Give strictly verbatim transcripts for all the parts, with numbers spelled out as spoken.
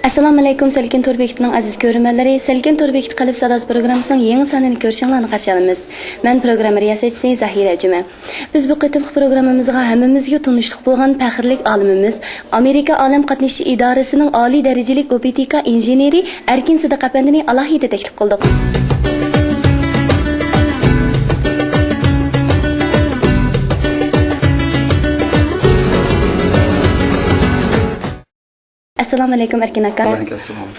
ئەسسالامۇئەلەيكۇم، سەلكىن تور بېكىتىنىڭ ئەزىز كۆرۈرمەنلىرى، سەلكىن تور بېكىتى قەلب ساداسى پروگراممىسىنىڭ يېڭى سانىنى كۆرۈشۈڭلارنى قارشى ئالىمىز. مەن پروگرامما رىياسەتچىسى زاھىرە جۈمە. بىز بۇ قېتىمقى پروگراممىمىزغا ھەممىمىزگە تونۇشلۇق بولغان پەخىرلىك ئالىمىمىز، ئامېرىكا ئالەم قاتنىشى ئىدارىسىنىڭ ئالىي دەرىجىلىك ئوپتىكا ئىنژېنېرى ئەركىن سىدىق ئەپەندىنى ئالاھىدە تەكلىپ قىلدۇق. ئەسسالامۇ ئەلەيكۇم، ئەركىن ئاكا. ۋەئەلەيكۇم ئەسسالام.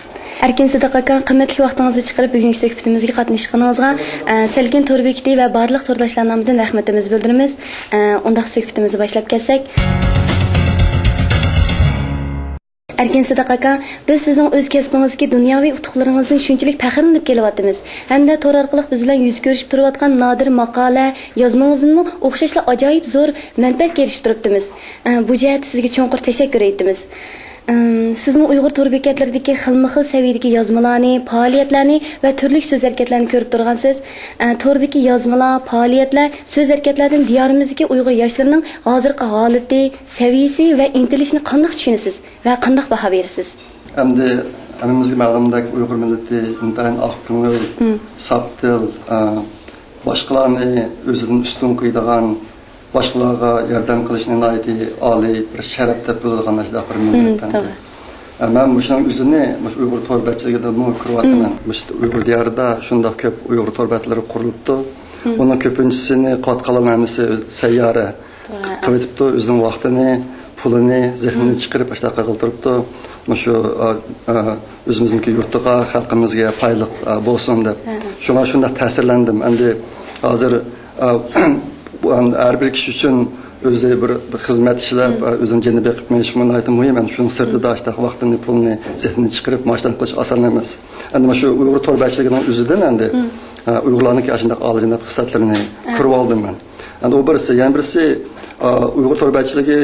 ئەركىن سىدىق ئاكا، قىممەتلىك ۋاقتىڭىزنى چىقىرىپ، بۈگۈنكى سۆھبىتىمىزگە قاتنىشقىنىڭىزغا، ئە، سەلكىن تور بېكىتى ۋە بارلىق تورداشلار نامىدىن رەھمىتىمىزنى بىلدۈرىمىز. ئە، ئۇنداق سۆھبىتىمىزنى باشلاپ كەتسەك. ئەركىن سىدىق ئاكا، بىز سىزنىڭ ئۆز كەسپىڭىزدىكى دۇنياۋى ئۇتۇقلىرىڭىزدىن شۇنچىلىك پەخىرلىنىپ كېلىۋاتىمىز. ھەمدە تور ئارقىلىق بىز بىلەن يۈز كۆرۈشۈپ تۇرۇۋاتقان نادىر ماقالە، يازمىڭىزدىنمۇ ئوخشاشلا ئاجايىپ زور مەنپەئەتكە ئېرىشىپ تۇرۇپتىمىز. ئە، بۇ جەھەتتە سىزگە چوڭقۇر تەشەككۈر ئېيتىمىز. ئىم، سىزمۇ ئۇيغۇر تور بېكەتلىرىدىكى خىلمۇ خىل سەۋىيەدىكى يازمىلارنى، پائالىيەتلەرنى ۋە تۈرلۈك سۆز ھەرىكەتلەرنى كۆرۈپ تۇرغانسىز. ئە، توردىكى يازمىلار، پائالىيەتلەر، سۆز ھەرىكەتلەردىن دىيارىمىزدىكى ئۇيغۇر ياشلىرىنىڭ ھازىرقى ھالىتى، سەۋىيەسى ۋە ئىنتىلىشىنى قانداق چۈشىنىسىز ۋە قانداق باھا بېرىسىز؟ ئەمدى ھەممىمىزگە مەلۇمدەك، ئۇيغۇر مىللىتى ئىنتايىن ئاق كۆڭۈل، مم. ساپ دىل، ئە، باشقىلارنى ئۆزىدىن ئۈستۈن قويىدىغان، باشقىلارغا ياردەم قىلىشنى ناھايىتى ئالىي بىر شەرەپ دەپ بىلىدىغان ئاشۇنداق بىر مىللەت. مم، ئەمدى. توغرا. ئە، مەن مۇشۇنىڭ ئۆزىنى مۇشۇ ئۇيغۇر تور بەتچىلىكىدىمۇ كۆرۈۋاتىمەن. مم. مۇشۇ ئۇيغۇر دىيارىدا شۇنداق كۆپ ئۇيغۇر تور بەتلىرى قۇرۇلۇپتۇ. مم. ئۇنىڭ كۆپىنچىسىنى قىلىۋاتقانلارنىڭ ھەممىسى سەييارە توغرا. قىلىۋېتىپتۇ، ئۆزىنىڭ ۋاقتىنى، پۇلىنى، زېھنىنى مم. چىقىرىپ ئاشۇنداق قىلدۇرۇپتۇ. مۇشۇ، ئا، ئا، ئۆزىمىزنىڭكى يۇرتىغا، خەلقىمىزگە پايدىلىق، ئا، بولسۇن دەپ. ھە، ھە. شۇڭا شۇنداق تەسىرلەندىم. ئەمدى ھازىر، ئا، بۇ، ئەمدى ھەر بىر كىشى ئۈچۈن ئۆزى بىر، بىر خىزمەت ئىشلەپ، مم. ئا، ئۆزىنىڭ جېنىنى بېقىپ مېڭىشمۇ ناھايىتى مۇھىم. ئەمدى شۇنىڭ سىرتىدا مم. ئاشۇنداق ۋاقتىنى، پۇلىنى، زېھنىنى چىقىرىپ مۇشۇنداق قىلىش ئاسان ئەمەس. ئەمدى مانا شۇ ئۇيغۇر تور بەتچىلىكىنىڭ ئۆزىدىن ئەمدى، مم. ئا، ئۇيغۇرلارنىڭكى ئاشۇنداق ئالىيجاناب خىسلەتلىرىنى ھە. كۆرۈۋالدىم مەن. ئەمدى ئۇ بىرسى، يەنە بىرسى، ئا، ئۇيغۇر تور بەتچىلىكى،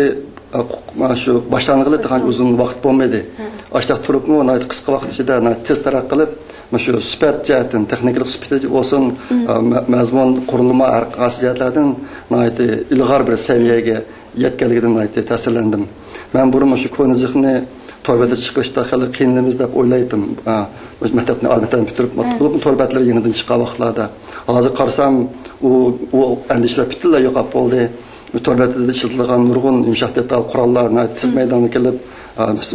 ئا، مانا شۇ باشلانغىلى تېخى ئۇزۇن ۋاقىت بولمىدى. ھە. ئاشۇنداق تۇرۇپمۇ ناھايىتى قىسقا ۋاقىت ئىچىدە ناھايىتى تېز تەرەققىي قىلىپ، مانا شۇ سۈپەت جەھەتتىن، تېخنىكىلىق سۈپىتى بولسۇن، مم. ئا، مە-، مەزمۇن، قۇرۇلما، ھەر قايسى جەھەتلەردىن ناھايىتى ئىلغار بىر سەۋىيەگە يەتكەنلىكىدىن ناھايىتى تەسىرلەندىم. مەن بۇرۇن مۇشۇ كونا زىخنى تور بېتىگە چىقىرىشتا خېلى قىينىلىمىز دەپ ئويلايتتىم. ئا، مۇشۇ مەكتەپنى، ئالىي مەكتەپنى پۈتتۈرۈپ، ھە. بولۇپمۇ تور بەتلىرى يېڭىدىن چىققان ۋاقىتلاردا. ھازىر قارىسام، ئۇ، ئۇ ئەندىشىلەر پۈتۈنلەي يوقاپ بولدى. تور بەتلىرىدە ئىشلىتىلىدىغان نۇرغۇن يۇمشاق دېتال، قوراللار ناھايىتى تېز مم. مەيدانغا كېلىپ، ئا، بىز،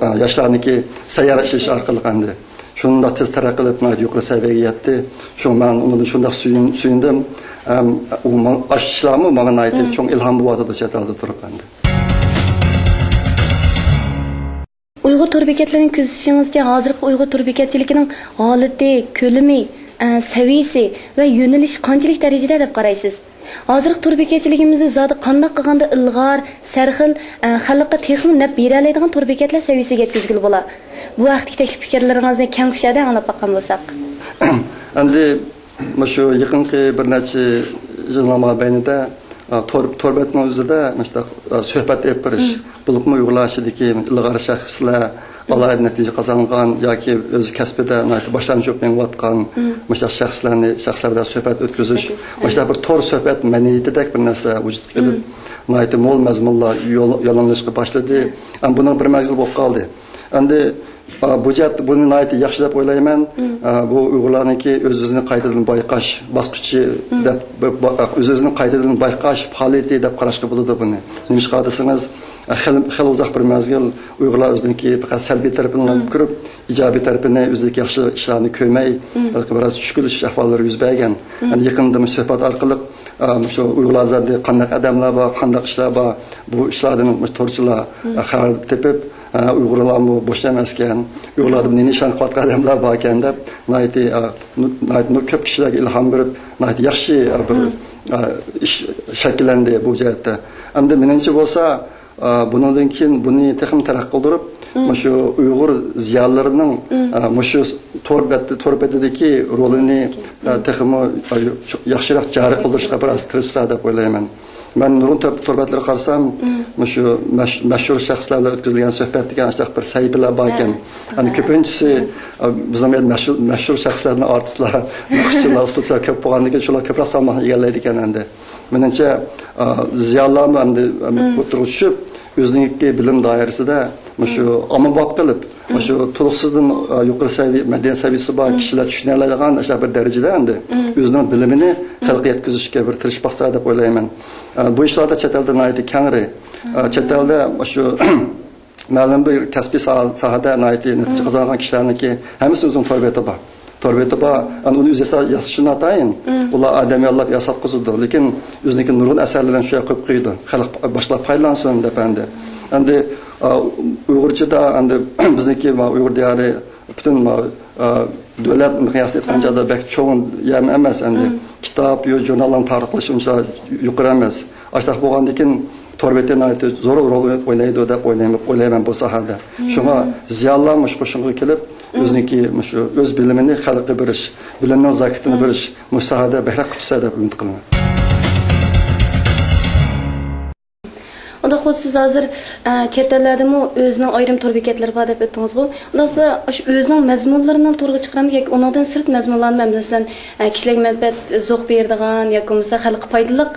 ئا، ياشلارنىڭكى سەييارە ئىشلىشى ئارقىلىق ئەمدى شۇنداق تېز تەرەققىي قىلىپ، ناھايىتى يۇقىرى سەۋىيەگە يەتتى. شۇڭا مەن ئۇنىڭدىن شۇنداق سۆيۈن-، سۆيۈندۈم. ھەم ئۇ ما-، ئاشۇ ئىشلارمۇ ماڭا ناھايىتى مم. چوڭ ئىلھام بولۇۋاتىدۇ چەت ئەلدە تۇرۇپ ئەمدى. ئۇيغۇر تور بېكەتلىرىنى كۆزىتىشىڭىزچە، ھازىرقى ئۇيغۇر تور بېكەتچىلىكىنىڭ ھالىتى، كۆلىمى، ئە، سەۋىيەسى ۋە يۆنىلىشى قانچىلىك دەرىجىدە دەپ قارايسىز؟ ھازىرقى تور بېكەتچىلىكىمىزنى زادى قانداق قىلغاندا ئىلغار، سەرخىل، ئە، خەلققە تېخىمۇ نەپ بېرەلەيدىغان تور بېكەتلەر سەۋىيەسىگە يەتكۈزگىلى بولا؟ بۇ ھەقتىكى تەكلىپ پىكىرلىرىڭىزنى كەڭ كۇشادە ئاڭلاپ باققان بولساق. ئەمدى مۇشۇ يېقىنقى بىر نەچچە يىلنىڭ مابەينىدە، ئا، تور، تور بەتنىڭ ئۆزىدە مۇشۇنداق، ئا، سۆھبەت ئېلىپ بېرىش، مم. بولۇپمۇ ئۇيغۇرلار ئىچىدىكى ئىلغار شەخسلەر، مم. ئالاھىدە نەتىجە قازانغان ياكى ئۆز كەسپىدە ناھايىتى باشلامچى بولۇپ مېڭىۋاتقان مم. مۇشۇنداق شەخسلەرنى، شەخسلەر بىلەن سۆھبەت ئۆتكۈزۈش، سۆھبەت ئۆتكۈزۈش. مۇشۇنداق بىر تور سۆھبەت مەدەنىيىتىدەك بىر نەرسە ۋۇجۇدقا كېلىپ، مم. ناھايىتى مول مەزمۇنلار يول-، يوللىنىشقا باشلىدى. مم. ئەمما بۇنىڭ بىر مەزگىلى بولۇپ قالدى. ئەمدى، ئا، بۇ جەھەتتە بۇنى ناھايىتى ياخشى دەپ ئويلايمەن. مم. ئا، بۇ ئۇيغۇرلارنىڭكى ئۆز-ئۆزىنى قايتىدىن بايقاش باسقۇچى مم. دەپ، بىر با-، ئۆز-ئۆزىنى قايتىدىن بايقاش پائالىيىتى دەپ قاراشقا بولىدۇ بۇنى. نېمىشقا دېسىڭىز، ئا، خېلى، خېلى ئۇزاق بىر مەزگىل ئۇيغۇرلار ئۆزىنىڭكى پەقەت سەلبىي تەرىپىنى مم. كۆرۈپ، ئىجابىي تەرىپىنى، ئۆزىدىكى ياخشى ئىشلارنى كۆرمەي، مم. بىراز چۈشكۈنلىشىش ئەھۋاللىرى يۈز بەرگەن. مم. يەنى يېقىندا مۇشۇ سۆھبەت ئارقىلىق، ئا، مۇشۇ ئۇيغۇرلاردا قانداق ئادەملەر بار، قانداق ئىشلار بار، بۇ ئىشلاردىن مۇشۇ تورچىلار، مم. ئا، خەۋەر تېپىپ، ھە، ئۇيغۇرلارمۇ بوش ئەمەسكەن، ئۇيغۇرلاردا بۇنى نىشان قىلىۋاتقان ئادەملەر باركەن دەپ، ناھايىتى، ئا، نۇ-، ناھايىتى نۇ-، كۆپ كىشىلەرگە ئىلھام بېرىپ، ناھايىتى ياخشى، ئا، بىر، مم. ئا، ئىش شەكىللەندى بۇ جەھەتتە. ئەمدى مېنىڭچە بولسا، ئا، بۇنىڭدىن كېيىن بۇنى تېخىمۇ تەرەققىي قىلدۇرۇپ، مم. مۇشۇ ئۇيغۇر زىيالىيلىرىنىڭ، مم. ئا، مۇشۇ تور بەت-، تور بېتىدىكى رولىنى، مم. ئا، تېخىمۇ، ئا، ياخشىراق جارى قىلدۇرۇشقا بىراز تىرىشسا دەپ ئويلايمەن. مەن نۇرغۇن تور، تور بەتلىرىگە قارىسام، مم. مۇشۇ مەش-، مەشھۇر شەخسلەر بىلەن ئۆتكۈزۈلگەن سۆھبەت دېگەن ئاشۇنداق بىر سەھىپىلەر بار ئىكەن. ھە. ئەنە كۆپىنچىسى، ئە، بىزنىڭ بۇ يەردە مەشھۇر، مەشھۇر شەخسلەردىن ئارتىسلار، ناخشىچىلار، ئۇسسۇلچىلار كۆپ بولغاندىكىن شۇلار كۆپرەك سالماقنى ئىگىلەيدىكەن ئەمدى. مېنىڭچە، ئە، زىيالىيلارمۇ ئەمدى، ئەمدى مم. ئوتتۇرىغا چۈشۈپ، ئۆزىنىڭكى بىلىم دائىرىسىدە مۇشۇ ئاممىباب قىلىپ، مۇشۇ تولۇقسىزدىن، ئە، يۇقىرى سەۋىيە، مەدەنىيەت سەۋىيىسى بار كىشىلەر چۈشىنەلەيدىغان ئاشۇنداق بىر دەرىجىدە ئەمدى ئۆزىنىڭ بىلىمىنى خەلققە يەتكۈزۈشكە بىر تىرىشىپ باقسا دەپ ئويلايمەن. ئە، بۇ ئىشلاردا چەت ئەلدە ناھايىتى كەڭرى. ئە، چەت ئەلدە مۇشۇ مەلۇم بىر كەسپىي ساھە-، ساھەدە ناھايىتى نەتىجە قازانغان كىشىلەرنىڭكى ھەممىسىنىڭ ئۆزىنىڭ تور بېتى بار. تور بېتى بار، ئەنە ئۇنى ئۆزى ياسا-، ياسىشى ناتايىن. ئۇلار ئادەم ياللاپ ياساتقۇزىدۇ. لېكىن ئۆزىنىڭكى نۇرغۇن ئەسەرلىرىنى شۇ يەرگە قويۇپ قويىدۇ. خەلق باشقىلار پايدىلانسۇن دەپ ئەمدى. ئەمدى، ئا، ئۇيغۇرچىدا ئەمدى بىزنىڭكى ما ئۇيغۇر دىيارى پۈتۈن ما، ئا، دۆلەت مىقياسىدا ئېيتقان چاغدا بەك چوڭ يەرمۇ ئەمەس ئەمدى. كىتاب، يو-، ژۇرناللارنى تارقىتىش ئۇنچە يۇقىرى ئەمەس. ئاشۇنداق بولغاندىكىن تور بېتى ناھايىتى زور رول ئوينايدۇ دەپ ئويلايمەن، ئويلايمەن بۇ ساھەدە. شۇڭا زىيالىيلار مۇشۇ قوشۇنغا كېلىپ، ئۆزىنىڭكى مۇشۇ ئۆز بىلىمىنى خەلققە بېرىش، بىلىمنىڭ زاكىتىنى بېرىش مۇشۇ ساھەدە بەكرەك قىلىشسا دەپ ئۈمىد قىلىمەن. ئۇنداق بولسا، سىز ھازىر، ئە، چەت ئەللەردىمۇ ئۆزىنىڭ ئايرىم تور بېكەتلىرى بار دەپ ئۆتتىڭىزغۇ؟ ئۇنداق بولسا، ئاشۇ ئۆزىنىڭ مەزمۇنلىرىنى تورغا چىقىرامدۇ ياكى ئۇنىڭدىن سىرت مەزمۇنلارنىمۇ، مەسىلەن، ئە، كىشىلەرگە مەنپەئەت زوق بېرىدىغان ياكى بولمىسا خەلققە پايدىلىق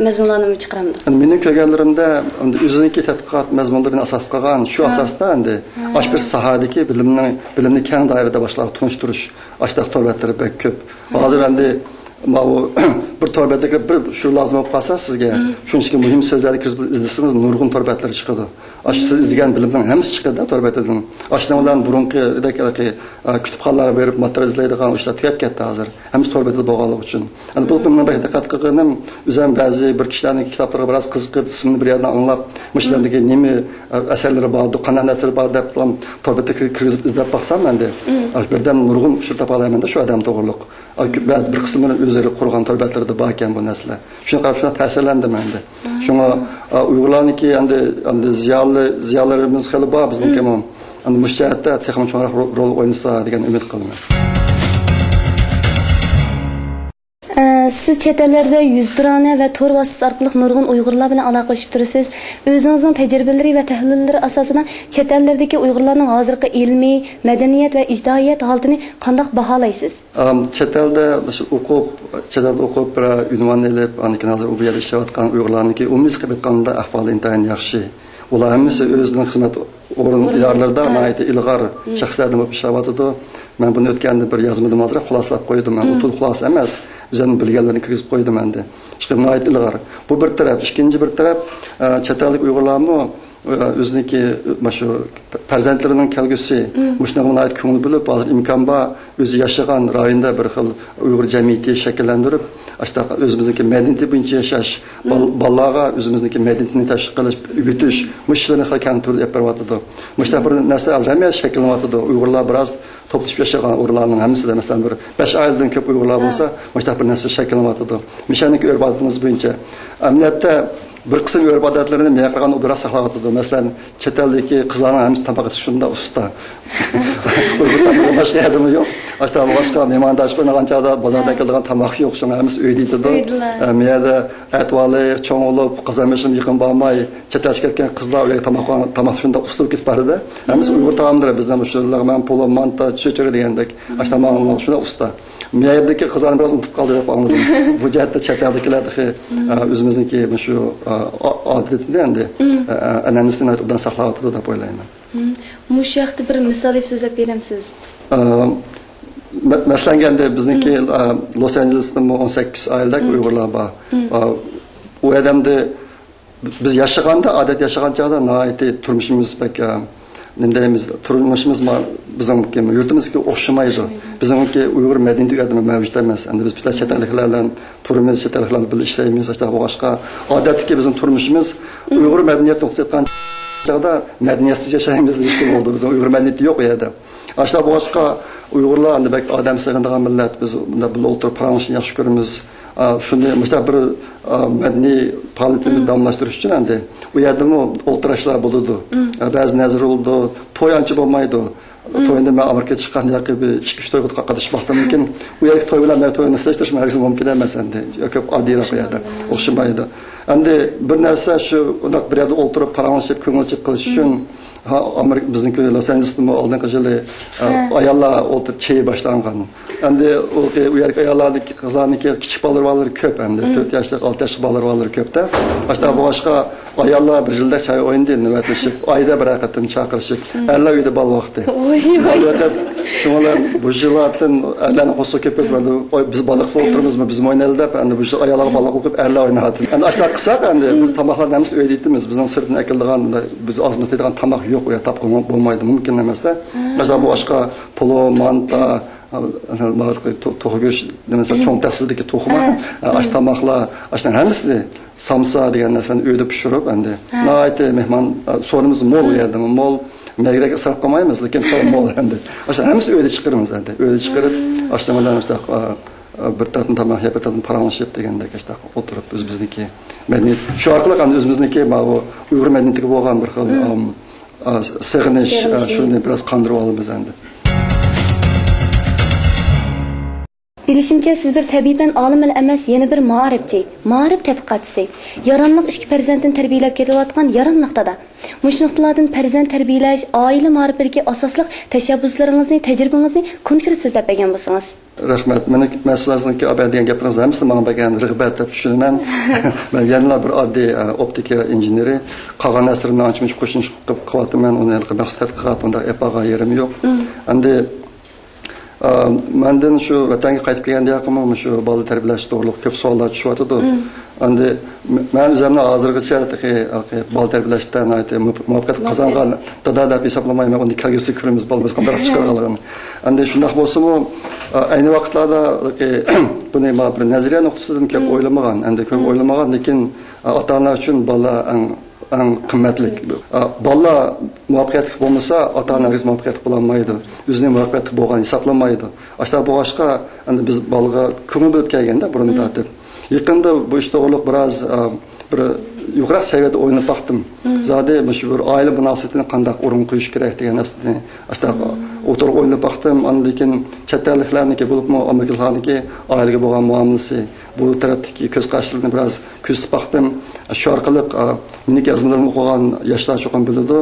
مەزمۇنلارنىمۇ چىقىرامدۇ؟ ئەمدى مېنىڭ كۆرگەنلىرىمدە، ئەمدى ئۆزىنىڭكى تەتقىقات مەزمۇنلىرىنى ئاساس قىلغان، شۇ ئاساستا ئەمدى ئاشۇ بىر ساھەدىكى بىلىمنىڭ، بىلىمنى كەڭ دائىرىدە باشقىلارغا تونۇشتۇرۇش، ئاشۇنداق تور بەتلىرى بەك كۆپ. ھازىر ئەمدى ماۋۇ بىر تور بەتكە كىرىپ، بىر شۇ لازىم بولۇپ قالسا سىزگە، شۇنچىكى مۇھىم سۆزلەرنى كىرگۈزۈپ ئىزدىسىڭىز، نۇرغۇن تور بەتلىرى چىقىدۇ. ئاشۇ سىز ئىزدىگەن بىلىمنىڭ ھەممىسى چىقىدۇ تور بەتىدىن. ئاشۇنىڭ بىلەن بۇرۇنقىدەك ھېلىقى، ئە، كۇتۇپخانىلارغا بېرىپ ماتېرىيال ئىزدەيدىغان ئۇ ئىشلار تۈگەپ كەتتى ھازىر. ھەممىسى تور بېتىدە بولغانلىقى ئۈچۈن. ئەمدى بولۇپمۇ مېنىڭ بەك دىققەت قىلغىنىم، ئۆزۈم بەزى بىر كىشىلەرنىڭ كىتابلىرىغا بىراز قىزىقىپ، ئىسمىنى بىر يەردىن ئاڭلاپ، مۇشۇلارنىڭكى نېمە، ئە، ئەسەرلىرى بار، قانداق ئەسەر بار دەپ، تور بېتىگە كىرگۈزۈپ ئىزدەپ باقسام ئەمدى، ئە، بىردەم نۇرغۇن ئۇچۇر تاپالايمەن-دە شۇ ئادەم توغرۇلۇق. ئە، بەزى بىر قىسىملىرى ئۆزلىرى قۇرغان تور بەتلىرىدە باركەن بۇ نەرسىلەر. شۇنى قاراپ شۇنداق تەسىرلەندىم ئەمدى. شۇڭا، ئە، ئۇيغۇرلارنىڭكى ئەمدى، ئەمدى زىيالىي، زىيالىيلىرىمىز خېلى بار بىزنىڭكىمۇ. ئەمدى مۇشۇ جەھەتتە تېخىمۇ چوڭراق رو-، رول ئوينىسا دېگەن ئۈمىد قىلىمەن. ئە، سىز چەت ئەللەردە يۈزتۇرانە ۋە تور ۋاسىتىسى ئارقىلىق نۇرغۇن ئۇيغۇرلار بىلەن ئالاقىلىشىپ تۇرىسىز. ئۆزىڭىزنىڭ تەجرىبىلىرى ۋە تەھلىللىرى ئاساسىدا چەت ئەللەردىكى ئۇيغۇرلارنىڭ ھازىرقى ئىلمىي، مەدەنىيەت ۋە ئىجتىمائىيەت ھالىتىنى قانداق باھالايسىز؟ ئام، چەت ئەلدە ئوقۇپ، چەت ئەلدە ئوقۇپ، بىر ئۇنۋان ئېلىپ، ئاندىن كېيىن ھازىر ئۇ بۇ يەردە ئىشلەۋاتقان ئۇيغۇرلارنىڭكى ئومۇميۈزلۈك قىلىپ ئېيتقاندا ئەھۋالى ئىنتايىن ياخشى. ئۇلار ھەممىسى ئۆزىنىڭ خىزمەت ئورۇن ئىدارىلىرىدا ناھايىتى ئىلغار شەخسلەردىن بولۇپ ئىشلەۋاتىدۇ. مەن بۇنى ئۆتكەندە بىر يازمىدا ھازىر خۇلاسىلاپ قويدۇم. مەن ئۇ تول خۇلاسە ئەمەس، ئۆزۈمنىڭ بىلگەنلىرىنى كىرگۈزۈپ قويدۇم ئەمدى. ئىشقىلىپ ناھايىتى ئىلغار. بۇ بىر تەرەپ. ئىككىنچى بىر تەرەپ، ئە، چەت ئەللىك ئۇيغۇرلارمۇ، ئە، ئۆزىنىڭكى، ئە، مانا شۇ پەرزەنتلىرىنىڭ كەلگۈسى مۇشۇنىڭغا ناھايىتى كۆڭۈل بۆلۈپ، ھازىر ئىمكان بار، ئۆزى ياشىغان رايوندا بىر خىل ئۇيغۇر جەمئىيىتى شەكىللەندۈرۈپ، ئاشۇنداق ئۆزىمىزنىڭكى مەدەنىيىتى بويىچە ياشاش، بال-، بالىلارغا ئۆزىمىزنىڭكى مەدەنىيىتىنى تەشۋىق قىلىش، ئۆگىتىش، مۇشۇ ئىشلارنى خېلى كەڭ تۈردە ئېلىپ بېرىۋاتىدۇ. مۇشۇنداق بىر نەرسە ھازىر ھەممە يەردە شەكىللىنىۋاتىدۇ. ئۇيغۇرلار بىراز توپلىشىپ ياشىغان ئورۇنلارنىڭ ھەممىسىدە، مەسىلەن، بىر بەش ئائىلىدىن كۆپ ئۇيغۇرلار بولسا، مۇشۇنداق بىر نەرسە شەكىللىنىۋاتىدۇ. مۇشۇ يەرنىڭكى ئۆرپ-ئادىتىمىز بويىچە. ئەمەلىيەتتە، بىر قىسىم ئۆرپ-ئادەتلىرىنى مېغىر قىلغان ئۇ بىراز ساقلاۋاتىدۇ. مەسىلەن، چەت ئەلدىكى قىزلارنىڭ ھەممىسى تاماق ئېتىشكە شۇنداق ئۇستا. ئۇيغۇر تامىقى باشقا يەردىمۇ يوق. ئاشۇنداق بولغاچقا، مېھماندارچىلىق ئوينىغان چاغدا بازاردىن كېلىدىغان تاماق يوق، شۇڭا ھەممىسى ئۆيدە يېتىدۇ. ئۆيدىلا. ئە، مۇ يەردە ئەتىۋارلىق چوڭ بولۇپ، قازان بېشىغا يېقىن بارماي، چەت ئەلگە كەتكەن قىزلار ئۆيگە تاماق، تاماق شۇنداق ئۇستا بولۇپ كېتىپ بارىدۇ. ھەممىسى ئۇيغۇر تائاملىرى، بىزنىڭ مۇشۇ لەغمەن، پولۇ، مانتا، چۆچۈرە دېگەندەك. ئاشۇ تاماقلار شۇنداق ئۇستا. مۇ يەردىكى قىزلارنى بىراز ئۇنتۇپ قالدى دەپ ئاڭلىدىم. بۇ جەھەتتە چەت ئەلدىكىلەر تېخى، ئە، ئۆزىمىزنىڭكى مۇشۇ، ئە، ئا-، ئادىتىنى ئەمدى، ئە، ئە، ئەنئەنىسىنى ناھايىتى ئوبدان ساقلاۋاتىدۇ دەپ ئويلايمەن. مم. مۇشۇ ھەقتە بىر مىسال دەپ سۆزلەپ بېرەمسىز؟ ئە، مە-، مەسىلەن، ئەمدى بىزنىڭكى، ئە، لوس ئانژېلېستىمۇ ئون سەككىز ئائىلىدەك ئۇيغۇرلار بار. ئە، ئۇ ئادەمدە بىز ياشىغاندا، ئادەتتە ياشىغان چاغدا ناھايىتى تۇرمۇشىمىز بەك، ئە، نېمە دەيمىز، تۇرمۇشىمىز ما-، بىزنىڭكى يۇرتىمىزدىكى ئوخشىمايدۇ. بىزنىڭكى ئۇيغۇر مەدەنىيىتى ئۇ يەردە مەۋجۇت ئەمەس. ئەمدى بىز پۈتۈن چەت ئەللىكلەر بىلەن تۇرىمىز، چەت ئەللىكلەر بىلەن ئىشلەيمىز، ئاشۇنداق بولغاچقا، ئادەتتىكى بىزنىڭ تۇرمۇشىمىز ئۇيغۇر مەدەنىيەت نۇقتىسى ئېيتقان چاغدا مەدەنىيەتسىز ياشايمىز دېيىشكە بولىدۇ. بىزنىڭ ئۇيغۇر مەدەنىيىتى يوق ئۇ يەردە. ئاشۇنداق بولغاچقا، ئۇيغۇرلار ئەمدى بەك ئادەم سېغىنىدىغان مىللەت. بىز مۇنداق بىللە ئولتۇرۇپ پاراڭلىشىشنى ياخشى كۆرىمىز. ئا، شۇنى مۇشۇنداق بىر، ئا، مەدەنىي پائالىيىتىمىزنى داۋاملاشتۇرۇش ئۈچۈن ئەمدى ئۇ يەردىمۇ ئولتۇراشلار بولىدۇ. ئا، بەزى نەزىر بولىدۇ. توي ئانچە بولمايدۇ. توينى مەن ئامېرىكىغا چىققان ياقى بىر ئىككى، ئۈچ تويغا قاتنىشىپ باقتىمكىن، ئۇ يەردىكى توي بىلەن مەن توينى سېلىشتۇرۇشمۇ ھەرگىز مۇمكىن ئەمەس ئەمدى. كۆپ ئاددىيراق ئۇ يەردە. ئوخشىمايدۇ. ئەمدى بىر نەرسە شۇ، ئۇنداق بىر يەردە ئولتۇرۇپ پاراڭلىشىپ كۆڭۈل ئېچىپ قىلىش ئۈچۈن، ھا، ئامېرىكا، بىزنىڭكى لوس ئانژېلېستىمۇ ئالدىنقى يىلى، ئە، ئاياللار ئولتۇرۇپ چېيى باشلانغان. ئەمدى ئۇ، ئۇ يەردىكى ئاياللاردىكى، قىزلارنىڭكى كىچىك بالىلىرى، بالىلىرى كۆپ ئەمدى. تۆت ياشلىق، ئالتە ياشلىق بالىلىرى، بالىلىرى كۆپتە. ئاشۇنداق بولغاچقا، ئاياللار بىر يىلدا چاي ئوينىدى، نۆۋەتلىشىپ، ئايدا بىرەر قېتىم چاقىرىشىپ، ئەرلەر ئۆيدە بالا باقتى. ۋاي، ۋاي. بۇ يەردە شۇڭلار بۇ يىللاردىن ئەرلەرنى قوشسا كۆپەيتىپ، «ۋاي، بىز بالا باقىپ ئولتۇرىمىزمۇ، بىزمۇ ئوينايلى» دەپ، ئەندى بۇ يىل ئاياللارغا بالا باقىپ ئەرلەر ئوينايتتى. ئەندى ئاشۇنداق قىلساق، ئەندى بىز تاماقلارنى ھەممىسى ئۆيدە يەيمىز. بىزنىڭ سىرتتىن ئەكېلىدىغان، بىز ئازمىز دەيدىغان تاماق يوق، ئۇ يەردە تاپقىلى بولمايدۇ، مۇمكىن ئەمەس-دە. مەسىلەن، بۇ ئاشقا پولو، مانتا، تو-، توخۇ گۆش، مەسىلەن، چوڭ تەخسىدىكى توخۇما، ئاش تاماقلار، ئاشنىڭ ھەممىسىنى، سامسا دېگەن نەرسىنى ئۆيدە پىشۇرۇپ، ئەندى ناھايىتى مېھمان، سورۇنىمىز مول، ئۇ يەردىمۇ مول. مەيگىدەك ئىسراپ قىلمايمىز، لېكىن شۇ مول ئەندى. ئاشۇ ھەممىسى ئۆيدە چىقىرىمىز ئەندى. ئۆيدە چىقىرىپ، ئاشۇنىڭ بىلەن ئاشۇنداق، ئا، ئا، بىر تەرەپتىن تاماق يەپ، بىر تەرەپتىن پاراڭلىشىپ دېگەندەك ئاشۇنداق ئولتۇرۇپ، ئۆزىمىزنىڭكى مەدەنىيەت. شۇ ئارقىلىق ئەمدى ئۆزىمىزنىڭكى ماۋۇ ئۇيغۇر مەدەنىيىتىگە بولغان بىر خىل، ئام، ئا، سېغىنىش، ئا، سېغىنىشنى. شۇنى بىراز قاندۇرۇۋالىمىز ئەندى. بىلىشىمچە، سىز بىر تەبىئىي پەن ئالىمىلا ئەمەس، يەنە بىر مائارىپچى، مائارىپ تەتقىقاتچىسى. ياراملىق ئىككى پەرزەنتنى تەربىيەلەپ كېلىۋاتقان ياراملىق دادا. مۇشۇ نۇقتىلاردىن پەرزەنت تەربىيەلەش، ئائىلە مائارىپىدىكى ئاساسلىق تەشەببۇسلىرىڭىزنى، تەجرىبىڭىزنى كونكرېت سۆزلەپ بەرگەن بولسىڭىز. رەھمەت. مېنىڭ، مەن سىلەرنىڭكى ئەۋەتكەن گەپلىرىڭىز ھەممىسى ماڭا بەرگەن رىغبەت دەپ چۈشىنىمەن. مەن يەنىلا بىر ئاددىي، ئە، ئوپتىكا ئىنژېنېرى. قالغان نەرسىلىرىمنى ئانچە-مۇنچە قوشۇمچە قىلىپ قىلىۋاتىمەن. ئۇنى ھېلىقى مەخسۇس تەتقىقات ئۇنداق ئېلىپ بارغان يېرىم يوق. ئەمدى ئا، مەندىن شۇ ۋەتەنگە قايتىپ كەلگەندىن كېيىنمۇ مۇشۇ بالا تەربىيەلەش توغرۇلۇق كۆپ سوئاللار چۈشۈۋاتىدۇ. ئەمدى م-، مەن ئۆزۈمنى ھازىرغىچە تېخى، تېخى بالا تەربىيەلەشتە ناھايىتى مۇ-، مۇۋەپپەقىيەت قازانغان دادا دەپ ھېسابلىمايمەن، ئۇنى كەلگۈسىدە كۆرىمىز، بالىمىز قانداق چىقىرغانلىقىنى. ئەمدى شۇنداق بولسىمۇ، ئا، ئەينى ۋاقىتلاردا تېخى بۇنى ما بىر نەزەرىيە نۇقتىسىدىن كۆپ ئويلىمىغان، ئەمدى كۆپ ئويلىمىغان، لېكىن، ئا، ئاتا-ئانىلار ئۈچۈن بالا ئەڭ ئەڭ قىممەتلىك. ئا، بالىلار مۇۋەپپەقىيەتلىك بولمىسا، ئاتا-ئانا ھەرگىز مۇۋەپپەقىيەتلىك بولالمايدۇ. ئۆزىنى مۇۋەپپەقىيەتلىك بولغان ھېسابلانمايدۇ. ئاشۇنداق بولغاچقا، ئەمدى بىز بالىغا كۆڭۈل بۆلۈپ كەلگەندە بۇرۇندىن تارتىپ. يېقىندا بۇ ئىش توغرۇلۇق بىراز، ئا، بىر يۇقىراق سەۋىيەدە ئويلىنىپ باقتىم. زادى مۇشۇ بىر ئائىلە مۇناسىۋىتىنى قانداق ئورۇنغا قويۇش كېرەك دېگەن نەرسىنى ئاشۇنداق ئوتتۇرىغا ئويلىنىپ باقتىم. ئاندىن كېيىن چەت ئەللىكلەرنىكى، بولۇپمۇ ئامېرىكىلىقلارنىكى ئائىلىگە بولغان مۇئامىلىسى، بۇ تەرەپتىكى كۆز قاراشلىرىنى بىراز كۆزىتىپ باقتىم. شۇ ئارقىلىق، ئا، مېنىڭكى يازمىلىرىمنى ئوقۇغان ياشلار چوقۇم بىلىدۇ.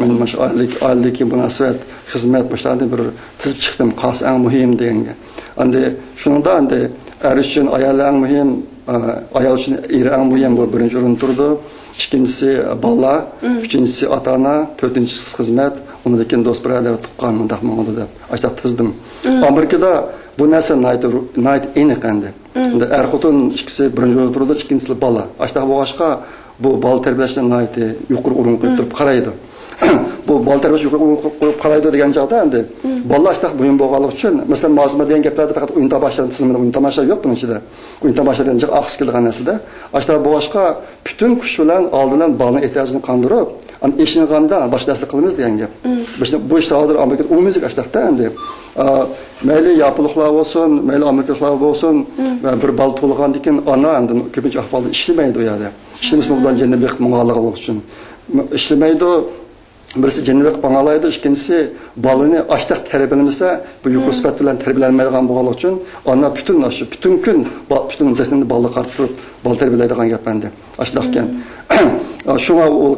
مەن مانا شۇ ئائىلىدىكى، ئائىلىدىكى مۇناسىۋەت، خىزمەت، مۇشۇلارنى بىر تىزىپ چىقتىم، قايسى ئەڭ مۇھىم دېگەنگە. ئەمدى شۇنىڭدا ئەمدى ئەر ئۈچۈن ئايال ئەڭ مۇھىم، ئا، ئايال ئۈچۈن ئېرى ئەڭ مۇھىم، بۇ بىرىنچى ئورۇندا تۇرىدۇ. ئىككىنچىسى بالىلار، ئۈچىنچىسى ئاتا-ئانا، تۆتىنچىسى خىزمەت، ئۇنىڭدىن كېيىن دوست-بۇرادەر، تۇغقان، مۇنداق ماڭىدۇ دەپ ئاشۇنداق تىزدىم. ئامېرىكىدا بۇ نەرسە ناھايىتى، ناھايىتى ئېنىق ئەمدى. ئەمدى ئەر-خوتۇن ئىككىسى بىرىنچى ئورۇندا تۇرىدۇ، ئىككىنچىسى بالا. ئاشۇنداق بولغاچقا، بۇ بالا تەربىيەلەشنى ناھايىتى يۇقىرى ئورۇنغا قويۇپ تۇرۇپ قارايدۇ. بۇ بالا تەربىيەلەشنى يۇقىرى ئورۇنغا قويۇپ قارايدۇ دېگەن چاغدا ئەمدى بالىلار ئاشۇنداق مۇھىم بولغانلىقى ئۈچۈن، مەسىلەن، مازىما دېگەن گەپلەردە پەقەت ئويۇن تاماشا تىزىمىدا ئويۇن تاماشا يوق بۇنىڭ ئىچىدە. ئويۇن تاماشا دېگەن جىق ئاقسىز كېلىدىغان نەرسىدە. ئاشۇنداق بولغاچقا، پۈتۈن كۈچ بىلەن ئالدى بىلەن بالىنىڭ ئېھتىياجىنى قاندۇرۇپ، ئاندىن ئېشىنغاندا باشقا نەرسە قىلىمىز دېگەن گەپ. بىز بۇ ئىشتا ھازىر ئامېرىكىدا ئومۇميۈزلۈك ئاشۇنداقتا ئەمدى. ئا، مەيلى ياپونلۇقلار بولسۇن، مەيلى ئامېرىكىلىقلار بولسۇن، ۋە بىر بالا تۇغۇلغاندىن كېيىن ئانا ئەمدى كۆپىنچە ئەھۋالدا ئىشلىمەيدۇ ئۇ يەردە. ئىشلىمىسىمۇ بۇلار جېنىنى بېقىپ ماڭالىغانلىقى ئۈچۈن. ئىشلىمەيدۇ. بىرسى جېنىنى بېقىپ ماڭالايدۇ، ئىككىنچىسى بالىنى ئاشۇنداق تەربىيەلىمىسە، بۇ يۇقىرى سۈپەت بىلەن تەربىيەلەنمەيدىغان بولغانلىقى ئۈچۈن، ئانا پۈتۈن، ئاشۇ پۈتۈن كۈن، با-، پۈتۈن زېھنىنى بالىغا قارىتىپ تۇرۇپ، بالا تەربىيەلەيدىغان گەپ ئەمدى. ئاشۇنداق ئىكەن. شۇڭا ئۇ،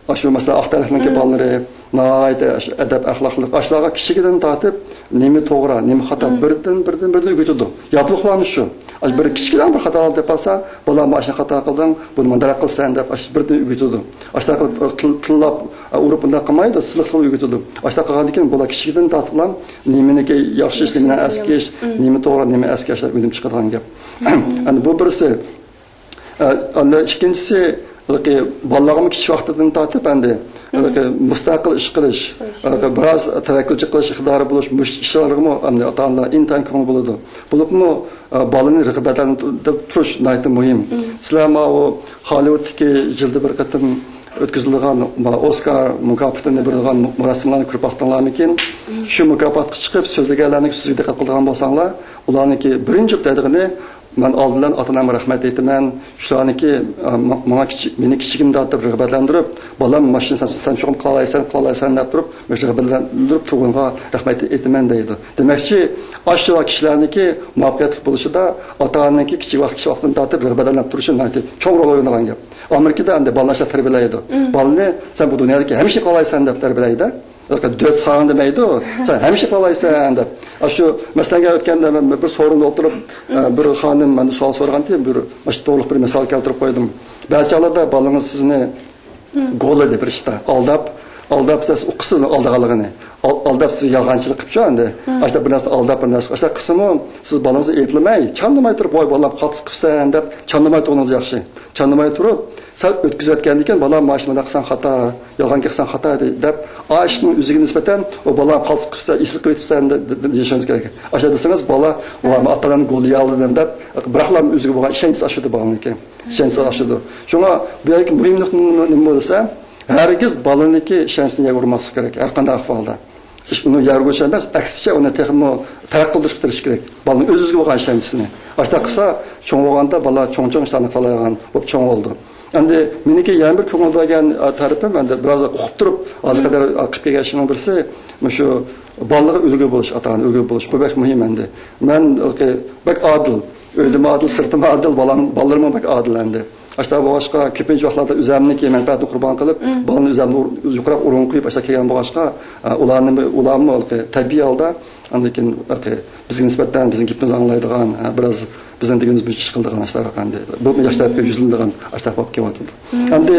ئاشۇ، مەسىلەن، ئاق تەنلىكنىڭكى بالىلىرى ناھايىتى ئەدەپ-ئەخلاقلىق. ئاشۇلارغا كىچىكىدىن تارتىپ نېمە توغرا، نېمە خاتا، بىردىن، بىردىن، بىردىن ئۆگىتىدۇ. ياپونلۇقلارمۇ شۇ. ئاشۇ بىر كىچىككىنە بىر خاتا دەپ قالسا، بالا، مانا شۇنى خاتا قىلدىڭ، بۇنى مۇنداق قىلسەن دەپ، ئاشۇ بىردىن ئۆگىتىدۇ. ئاشۇنداق قىلىپ تىل-، تىللاپ، ئۇرۇپ بۇنداق قىلمايدۇ، سىلىقلىق ئۆگىتىدۇ. ئاشۇنداق قىلغاندىن كېيىن بالا كىچىكىدىن تارتىپلا نېمىنىكى ياخشى ئىش، نېمىنى ئەسكى ئىش، نېمە توغرا، نېمە ئەسكى ئىش دەپ ئۆگىنىپ چىقىدىغان گەپ. ئەمدى بۇ بىرسى. ئە، ئەمدى ئىككىنچىسى، ھېلىقى بالىلارغىمۇ كىچىك ۋاقتىدىن تارتىپ ئەمدى، ھېلىقى مۇستەقىل ئىش قىلىش، ھېلىقى بىراز تەۋەككۈلچى قىلىش ئىقتىدارى بولۇش، مۇشۇ ئىشلارغىمۇ ئەمدى ئاتا-ئانىلار ئىنتايىن كۆڭۈل بۆلىدۇ. بولۇپمۇ، ئە، بالىنى رىغبەتلەندۈرۈپ تۇرۇش ناھايىتى مۇھىم. سىلەر ماۋۇ خوللىۋۇدتىكى يىلدا بىر قېتىم ئۆتكۈزۈلىدىغان، ما، ئوسكار مۇكاپاتىنى بېرىدىغان مۇراسىملارنى كۆرۈپ باقتىڭلارمىكىن؟ شۇ مۇكاپاتقا چىقىپ سۆزلىگەنلەرنىڭ سۆزىگە دىققەت قىلىدىغان بولساڭلار، ئۇلارنىڭكى بىرىنچى دەيدىغىنى، مەن ئالدى بىلەن ئاتا-ئانامغا رەھمەت ئېيتىمەن. شۇلارنىڭكى، ئا، ما-، ماڭا كىچىك، مېنى كىچىكىمدە ئاتىپ رىغبەتلەندۈرۈپ، بالام، ماشىنا سەن، سەن چوقۇم قىلالايسەن، قىلالايسەن دەپ تۇرۇپ، مۇشۇ رىغبەتلەندۈرۈپ تۇرغىنىغا رەھمەت ئېيتىمەن دەيدۇ. دېمەكچى، ئاشۇ كىشىلەرنىڭكى مۇۋەپپەقىيەتلىك بولۇشىدا ئاتا-ئانىنىڭكى كىچىك ۋاقىت، كىچىك ۋاقتىدىن تارتىپ رىغبەتلەندۈرۈپ تۇرۇشى ناھايىتى چوڭ رول ئوينىغان گەپ. ئامېرىكىدا ئەمدى بالىلار شۇنداق تەربىيەلەيدۇ. بالىنى سەن بۇ دۇنيادىكى ھەممە ئىشنى قىلالايسەن دەپ تەربىيەلەيدۇ. دۆت ساڭا دېمەيدۇ، سەن ھەممە ئىشنى قىلالايسەن دەپ. ئاشۇ مەسىلەنگە ئۆتكەندە مەن بىر سورۇندا ئولتۇرۇپ، ئە، بىر خانىم مەندىن سوئال سورىغانتى، بىر مۇشۇ توغرۇلۇق بىر مىسال كەلتۈرۈپ قويدۇم. بەزى چاغلاردا بالىڭىز سىزنى گولىدى بىر ئىشتا. ئالداپ، ئالداپ سىز ئۇقىسىز ئالدىغانلىقىنى. ئال-، ئالداپ سىزگە يالغانچىلىق قىپچۇ ئەندى. ئاشتا بىر نەرسە ئالداپ، بىر نەرسە ئاشتا قىسىمۇ سىز بالىڭىزنى ئېيتلىمەي، چاندىماي تۇرۇپ، ۋاي بالام قالتىس قىپسەن دەپ چاندىماي تۇرغىنىڭىز ياخشى. چاندىماي تۇرۇپ، سەل ئۆتكۈزۈۋەتكەندىن كېيىن، بالام مانا شۇنداق قىلساڭ خاتا، يالغان گەپ قىلساڭ خاتا دەپ، ئا ئىشنىڭ ئۆزىگە نىسبەتەن ئۇ بالام قالتىس قىپسەن، ئېسىل قىلىۋېتىپسەن دە-، دە-، دە-، دېيىشىڭىز كېرەك. ئاشتا دېسىڭىز، بالا ۋاي مەن ئاتا ئانامنى گولىيالىدىم دەپ، بىراقلا ئۆزىگە بولغان ئىشەنچىسى ئاشىدۇ بالىنىڭكى. ئىشەنچىسى ئاشىدۇ. شۇڭا بۇ يەردىكى مۇھىم نۇقتا نېمە، نېمە دېسە، ھەرگىز بالىنىڭكى ئىشەنچىسىنى يەرگە ئۇرماسلىق كېرەك، ھەر قانداق ئەھۋالدا. ئۇنى يەرگە ئۇرۇش ئەمەس، ئەكسىچە ئۇنى تېخىمۇ تەرەققىي قىلدۇرۇشقا تىرىشىش كېرەك. بالىنىڭ ئۆز-ئۆزىگە بولغان ئىشەنچىسىنى. ئاشۇنداق قىلسا، چوڭ بولغاندا بالا چوڭ-چوڭ ئىشلارنى قىلالايدىغان بولۇپ چوڭ بولىدۇ. ئەمدى مېنىڭكى يەنە بىر كۆڭۈل بۆلگەن، ئا، تەرىپىم، ئەمدى بىراز ئۇقۇپ تۇرۇپ، ھازىر قەدەر، ئا، قىلىپ كەلگەن ئىشنىڭ بىرسى، مۇشۇ بالىلارغا ئۈلگە بولۇش، ئاتا-ئانا ئۈلگە بولۇش، بۇ بەك مۇھىم ئەمدى. مەن، ئۆزى، بەك ئادىل، ئۆيدىمۇ ئادىل، سىرتىمۇ ئادىل، بالام، بالىلىرىممۇ بەك ئادىل ئەمدى. ئاشۇنداق بولغاچقا، كۆپىنچە ۋاقىتلاردا ئۆزەمنىڭكى مەنپەئەتىنى قۇربان قىلىپ، بالىنى ئۆزەمدىن يۇقىراق ئورۇنغا قويۇپ، ئاشۇنداق كەلگەن بولغاچقا، ئا، ئۇلارنى، ئۇلارمۇ تەبىئىي ھالدا ئاندىن كېيىن بىزگە نىسبەتەن بىزنىڭ گېپىمىزنى ئاڭلايدىغان، ھە، بىراز بىزنىڭ دېگىنىمىز بويىچە ئىش قىلىدىغان ئاشۇنداق ئەمدى. بۇ ياش تەرەپكە يۈزلىنىدىغان ئاشۇنداق بولۇپ كېلىۋاتىدۇ. ئەمدى،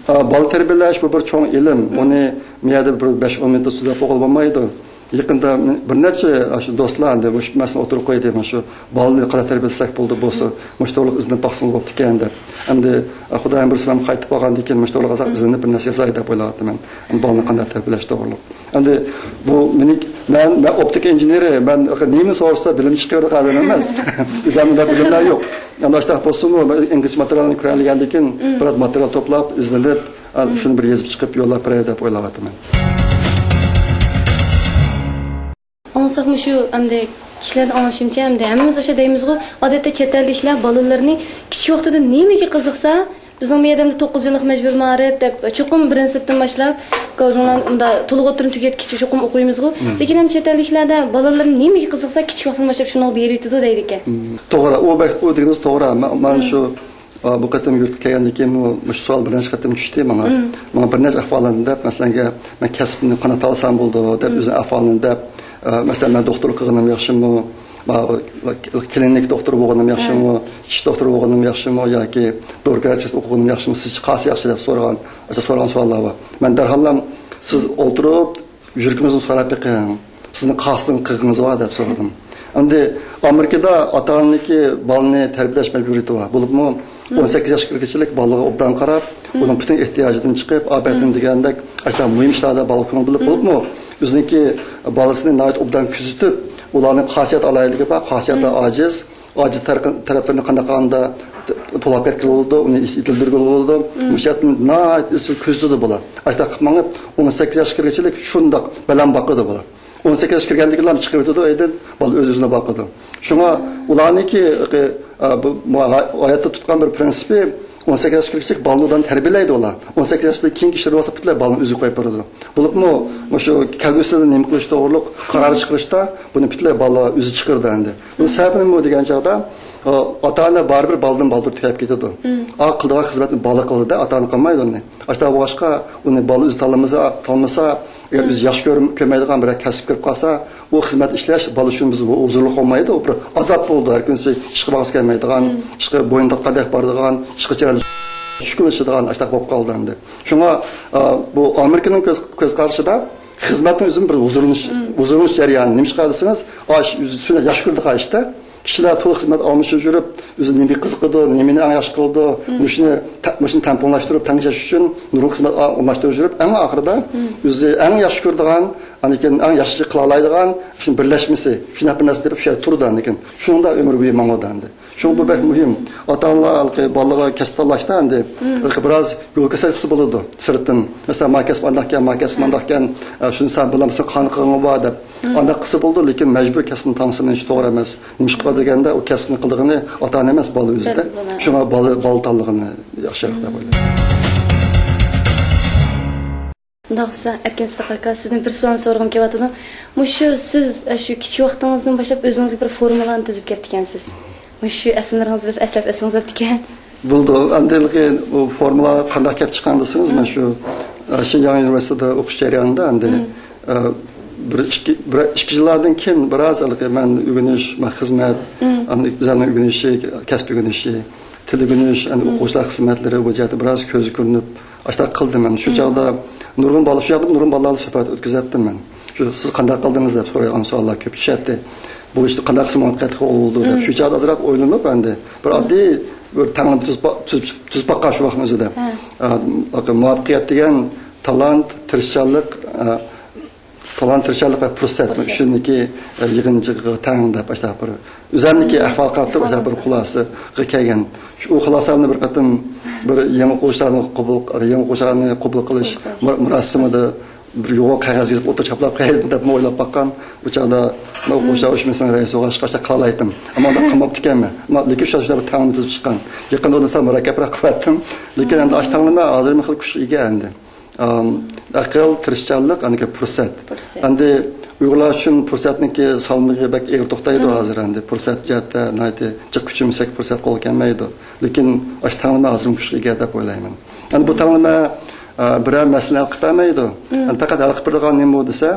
ئا، بالا تەربىيەلەش بۇ بىر چوڭ ئىلىم. ئۇنى مىيەدە بىر بەش ئون مىنۇتتا سۆزلەپ بولغىلى بولمايدۇ. يېقىندا بىر نەچچە ئاشۇ دوستلار ئەمدى مۇشۇ مەسىلىنى ئوتتۇرىغا قويدى. مانا شۇ بالىنى قانداق تەربىيەلىسەك بولدى بولسا، مۇشۇ توغرىلىق ئىزدىنىپ باقسىڭىز بوپتىكەن دەپ. ئەمدى، ئا، خۇدايىم بىر سالام قايتىپ بارغاندىن كېيىن مۇشۇ توغرىلىق ئازراق ئىزدىنىپ بىر نەرسە يازاي دەپ ئويلاۋاتىمەن. ئەمدى بالىنى قانداق تەربىيەلەش توغرىلىق. ئەمدى بۇ مېنىڭ، مەن، مەن ئوپتىكا ئىنژېنېرى، مەن نېمىنى سورىسا بىلىم چىقىرىدىغان ئادەم ئەمەس. ئۆزۈمدە بىلىملەر يوق. ئەمدى ئاشۇنداق بولسىمۇ، مەن ئىنگلىزچە ماتېرىيالنى كۆرەلىگەندىن كېيىن بىراز ماتېرىيال توپلاپ، ئىزدىنىپ، ئا، شۇنى بىر يېزىپ چىقىپ يوللاپ بېرەي دەپ ئويلاۋاتىمەن. ئاڭلىساق مۇشۇ ئەمدى كىشىلەردىن ئاڭلىشىمچە، ئەمدى ھەممىمىز ئاشۇ دەيمىزغۇ، ئادەتتە چەت ئەلدىكىلەر بالىلىرىنى كىچىك ۋاقتىدا نېمىگە قىزىقسا، بىزنىڭ بۇ يەردە ئەمدى توققۇز يىللىق مەجبۇرىي مائارىپ دەپ، چوقۇم بىرىنچى سىنىپتىن باشلاپ، گاۋجۇڭلار ئۇندا تولۇق ئوتتۇرىنى تۈگەتكىچە چوقۇم ئوقۇيمىزغۇ. لېكىن ھەم چەت ئەلدىكىلەردە بالىلىرىنى نېمىگە قىزىقسا، كىچىك ۋاقتىدىن باشلاپ شۇنىڭغا بېرىۋېتىدۇ دەيدىكەن. توغرا، ئۇ بەك، ئۇ دېگىنىڭىز توغرا. مە-، مانا شۇ ئا، بۇ قېتىم يۇرتقا كەلگەندىن كېيىن مۇ-، مۇشۇ سوئال بىر نەچچە قېتىم چۈشتى ماڭا. ماڭا بىر نەچچە ئەھۋاللارنى دەپ، مەسىلەن، مەن كەسىپنى قانداق تاللىسام بولىدۇ دەپ، ئۆزىنىڭ ئەھۋالىنى دەپ، ئا، مەسىلەن، مەن دوختۇرلۇق قىلغىنىم ياخشىمۇ، ما-، كلىنىك دوختۇرى بولغىنىم ياخشىمۇ، چىش دوختۇرى بولغىنىم ياخشىمۇ ياكى دورىگەرچىلىك ئوقۇغىنىم ياخشىمۇ، سىزچە قايسى ياخشى دەپ سورىغان، سورىغان سوئاللار بار. مەن دەرھاللا سىز ئولتۇرۇپ، يۈرىكىڭىزنى سوراپ بېقىڭ. سىزنىڭ قايسىنى قىلغىڭىز بار دەپ سورىدىم. ئەمدى ئامېرىكىدا ئاتا-ئانىنىڭكى بالىنى تەربىيەلەش مەجبۇرىيىتى بار. بولۇپمۇ ئون سەككىز ياشقا كىرگۈچىلىك بالىغا ئوبدان قاراپ، ئۇنىڭ پۈتۈن ئېھتىياجىدىن چىقىپ، ئاپەتتىن دېگەندەك، ئاشۇنداق مۇھىم ئىشلاردا بالىغا كۆڭۈل بۆلۈپ، بولۇپمۇ ئۆزىنىڭكى بالىسىنى ناھايىتى ئوبدان كۆزىتىپ، ئۇلارنىڭ خاسىيەت ئالاھىدىلىكى بار، خاسىيەتلەر ئاجىز، ئاجىز تەرق-، تەرەپلىرىنى قانداق قىلغاندا تولاپ كەتكىلى بولىدۇ، ئۇنى يېتىلدۈرگىلى بولىدۇ. مۇشۇ جەھەتتىن ناھايىتى ئىزچىل كۆزىتىدۇ بۇلار. ئاشۇنداق قىلىپ مېڭىپ، ئون سەككىز ياشقا كىرگۈچىلىك شۇنداق بەلەن باقىدۇ بۇلار. ئون سەككىز ياشقا كىرگەندىن كېيىن چىقىرىۋېتىدۇ ئۆيدىن، بالا ئۆز-ئۆزىنى باقىدۇ. شۇڭا ئۇلارنىڭكى، ئە، بۇ، بۇ ھاياتتا تۇتقان بىر پىرىنسىپى، ئون سەككىز ياشقا كىرگۈچىلىك بالىنى ئۇدان تەربىيەلەيدۇ ئۇلار. ئون سەككىز ياشتىن كېيىنكى ئىشلىرى بولسا پۈتۈنلەي بالىنى ئۆزىگە قويۇپ بېرىدۇ. بولۇپمۇ مۇشۇ كەلگۈسىدە نېمە قىلىش توغرۇلۇق قارار چىقىرىشتا بۇنى پۈتۈنلەي بالا ئۆزى چىقىرىدۇ ئەمدى. بۇنىڭ سەۋەبى نېمە دېگەن چاغدا، ئاتا-ئانا بارىبىر بالىدىن بالدۇر تۈگەپ كېتىدۇ. ئا، قىلىدىغان خىزمەتنى بالا قىلىدۇ، ئاتا-ئانا قىلمايدۇ ئۇنى. ئاشۇنداق بولغاچقا، ئۇنى بالا ئۆزى تاللىمىسا، تاللىمىسا، ئەگەر ئۆزى ياخشى كۆرم-، كۆرمەيدىغان بىرەر كەسىپ كىرىپ قالسا، ئۇ خىزمەت ئىشلەش بالا ئۈچۈن بىز ھۇزۇرلۇق بولمايدۇ، ئۇ بىر ئازاب بولىدۇ. ھەر كۈنسى ئىشقا بارغۇسى كەلمەيدىغان، ئىشقا بويۇن تارتقاندەك بارىدىغان، ئىشقا چۈشكۈنلىشىدىغان ئاشۇنداق بولۇپ قالدى ئەمدى. شۇڭا، ئا، بۇ ئامېرىكىنىڭ كۆز، كۆز قارىشىدا خىزمەتنىڭ ئۆزىمۇ بىر ھۇزۇرلىنىش، ھۇزۇرلىنىش جەريانى. نېمىشقا دېسىڭىز، ئاش، ئۆزى شۇنداق ياخشى كۆرىدىغان ئىشتا. كىشىلەر تولا خىزمەت ئالمىشىپ يۈرۈپ، ئۆزى نېمىگە قىزىقىدۇ، نېمىنى ئەڭ ياخشى قىلىدۇ، مۇشۇنى تە-، مۇشۇنى تەڭپۇڭلاشتۇرۇپ، تەڭشەش ئۈچۈن نۇرغۇن خىزمەت ئا-، ئورۇنلاشتۇرۇپ يۈرۈپ، ئەڭ ئاخىرىدا ئۆزى ئەڭ ياخشى كۆرىدىغان، ئاندىن كېيىن ئەڭ ياخشى قىلالايدىغان شۇنى بىرلەشمىسى، شۇنداق بىر نەرسە تېپىپ شۇ يەردە تۇرىدۇ ئاندىن كېيىن. شۇنىڭدا ئۆمۈر بويى ماڭىدۇ ئەمدى. شۇڭا بۇ بەك مۇھىم. ئاتا-ئانىلار ھېلىقى بالىغا كەسىپ تاللاشتا ئەمدى ھېلىقى بىراز يول كۆرسەتكۈسى بولىدۇ سىرتتىن. مەسىلەن، ما كەسىپ ئانداقكەن، ما كەسىپ مانداقكەن، ئە، شۇنى سەن بىلەمسەن، قانداق قىلغىنىڭ بار دەپ. ئانداق قىلسا بولىدۇ، لېكىن مەجبۇرىي كەسىپنى تاڭسا مېنىڭچە توغرا ئەمەس. نېمىشقا دېگەندە، ئۇ كەسىپنى قىلىدىغىنى ئاتا-ئانا ئەمەس، بالا ئۆزىدە. شۇڭا بالا، بالا تاللىغىنى ياخشىراق دەپ ئويلايمەن. مۇنداق بولسا، ئەركىن سىدىق ئاكا، سىزدىن بىر سوئالنى سورىغۇم كېلىۋاتىدۇ. مۇشۇ سىز، ئە، شۇ كىچىك ۋاقتىڭىزدىن باشلاپ ئۆزىڭىزگە بىر فورمۇلانى تۈزۈپ كەپتىكەنسىز. مۇشۇ ئەسلىمىلىرىڭىزنى بىر ئەسلەپ ئۆتسىڭىز بوپتىكەن. بولىدۇ. ئەمدى بۇ فورمۇلا قانداق كەپ چىققان دېسىڭىز، مەن شۇ، ئە، شىنجاڭ ئۇنىۋېرسىتېتىدا ئوقۇش جەريانىدا ئەمدى، ئە، بىر ئىككى، بىر ئىككى يىللاردىن كېيىن بىراز ھېلىقى مەن ئۆگىنىش، مەن خىزمەت، ئەمدى ئۆزۈمنىڭ ئۆگىنىشى، كەسىپ ئۆگىنىشى، تىللىگۈنۈش، ئەنە، ئوقۇغۇچىلار خىزمەتلىرى بۇ جەھەتتە بىراز كۆزگە كۆرۈنۈپ، ئاشۇنداق قىلدىم مەن. شۇ چاغدا نۇرغۇن بالا، شۇ ياقتا نۇرغۇن بالىلار بىلەن سۆھبەت ئۆتكۈزەتتىم مەن. شۇ «سىز قانداق قىلدىڭىز؟» دەپ سورايدىغان سوئاللار كۆپ چۈشەتتى. «بۇ ئىشتا قانداق قىلسا مۇۋەپپەقىيەتلىك بولىدۇ؟» دەپ. شۇ چاغدا ئازراق ئويلىنىپ، ئەندى بىر ئاددىي بىر تەڭلىمە تۈزۈپ با-، تۈزۈپ، تۈزۈپ باققان شۇ ۋاقىتنىڭ ئۆزىدە. ئا، مۇۋەپپەقىيەت دېگەن تالانت، تىرىشچانلىق، ئا، تالانت، تىرىشچانلىق ۋە پۇرسەت، پۇرسەت. ئۈچىنىڭكى، ئە، يىغىنچىغا تەڭ دەپ، ئاشۇنداق بىر ئۆزەمنىكى ئەھۋال قاراپ تۇرۇپ، ئاشۇنداق بىر خۇلاسىگە كەلگەن. شۇ خۇلاسامنى بىر قېتىم بىر يېڭى ئوقۇغۇچىلارنى قوبۇل، يېڭى ئوقۇغۇچىلارنى قوبۇل قىلىش مۇ-، مۇراسىمىدا بىر يوغان قەغەز يېزىپ ئوتتۇرىغا چاپلاپ قويايلى دەپمۇ ئويلاپ باققان. ئۇ چاغدا مەن ئوقۇغۇچىلار ئۇيۇشمىسىنىڭ رەئىسى بولغاچقا، ئاشۇنداق قىلالايتتىم. ئەمما ئۇنداق قىلماپتىكەنمەن. ئەمما لېكىن شۇ، شۇنداق بىر تەڭلىمە تۈزۈپ چىققان. يېقىندا ئۇنىسا مۇرەككەپرەك قىلىۋەتتىم. لېكىن ئەمدى ئاشۇ تەڭلىمە ھازىرمۇ خېلى كۈچلۈك ئىگە ئەمدى. ئام، ئەقىل، تىرىشچانلىق، ئاندىن كېيىن پۇرسەت. پۇرسەت. ئەمدى ئۇيغۇرلار ئۈچۈن پۇرسەتنىڭكى سالمىقى بەك ئېغىر توختايدۇ ھازىر ئەمدى. پۇرسەت جەھەتتە ناھايىتى جىق كۈچىمىسەك پۇرسەت قولغا كەلمەيدۇ. لېكىن ئاشۇ تەڭلىمە ھازىرمۇ كۈچلۈك ئىگە دەپ ئويلايمەن. ئەمدى بۇ تەڭلىمە، ئە، بىرەر مەسىلىنى ھەل قىلىپ بەرمەيدۇ. ئەمدى پەقەت ھەل قىلىپ بېرىدىغان نېمە بۇ دېسە،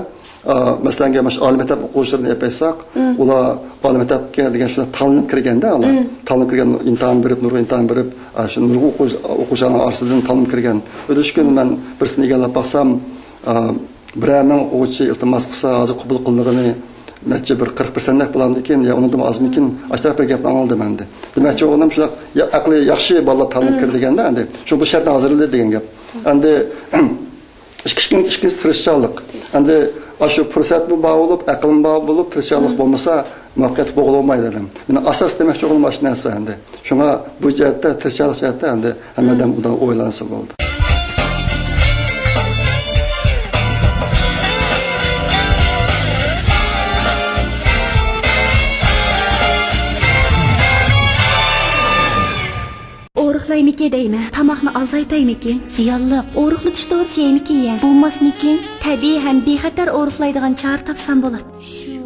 ئا، مەسىلەن، مانا شۇ ئالىي مەكتەپ ئوقۇغۇچىلىرىنى ئېلىپ ئېيتساق، ئۇلار ئالىي مەكتەپكە دېگەن شۇنداق تاللىنىپ كىرگەندە، ئۇلار تاللىنىپ كىرگەن، ئىمتىھان بېرىپ، نۇرغۇن ئىمتىھان بېرىپ، ئا، شۇ نۇرغۇن ئوقۇغۇچى، ئوقۇغۇچىلارنىڭ ئارىسىدىن تاللىنىپ كىرگەن. ئۆتۈش كۈنى مەن بىرسىنى ئىگىلەپ باقسام، ئا، بىرەر مىڭ ئوقۇغۇچى ئىلتىماس قىلسا، ھازىر قوبۇل قىلىنغىنى نەچچە، بىر قىرىق پىرسەنتلەك بولامدىكىن يا ئۇنىڭدىنمۇ ئازمىكىن، ئاشۇنداق بىر گەپنى ئاڭلىدىم ئەمدى. دېمەكچى بولغىنىم شۇنداق، يا-، ئەقلى ياخشى بالىلار تاللىنىپ كىردى دېگەندە ئەمدى. شۇ بۇ شەرتنى ھازىرلىدى دېگەن گەپ. ئەمدى ئىككىنچى، ئىككىنچىسى تىرىشچانلىق. ئەمدى ئاشۇ پۇرسەتمۇ بار بولۇپ، ئەقىلمۇ بار بولۇپ، تىرىشچانلىق بولمىسا، مۇۋەپپەقىيەتلىك بولغىلى بولمايدۇ دېدىم. مېنىڭ ئاساس دېمەكچى بولغىنىم ئاشۇ نەرسە ئەمدى. شۇڭا بۇ جەھەتتە، تىرىشچانلىق جەھەتتە ئەمدى ھەممە ئادەم ئوبدان ئويلانسا بولدى. ئورۇقلايمىكىن دەيمەن، تاماقنى ئازايتايمىكىن؟ زىيانلىق. ئورۇقلىتىش دورىسى يەيمىكىن يە؟ بولماسمىكىن؟ تەبىئىي ھەم بىخەتەر ئورۇقلايدىغان چارە تاپسام بولاتتى. شۇ.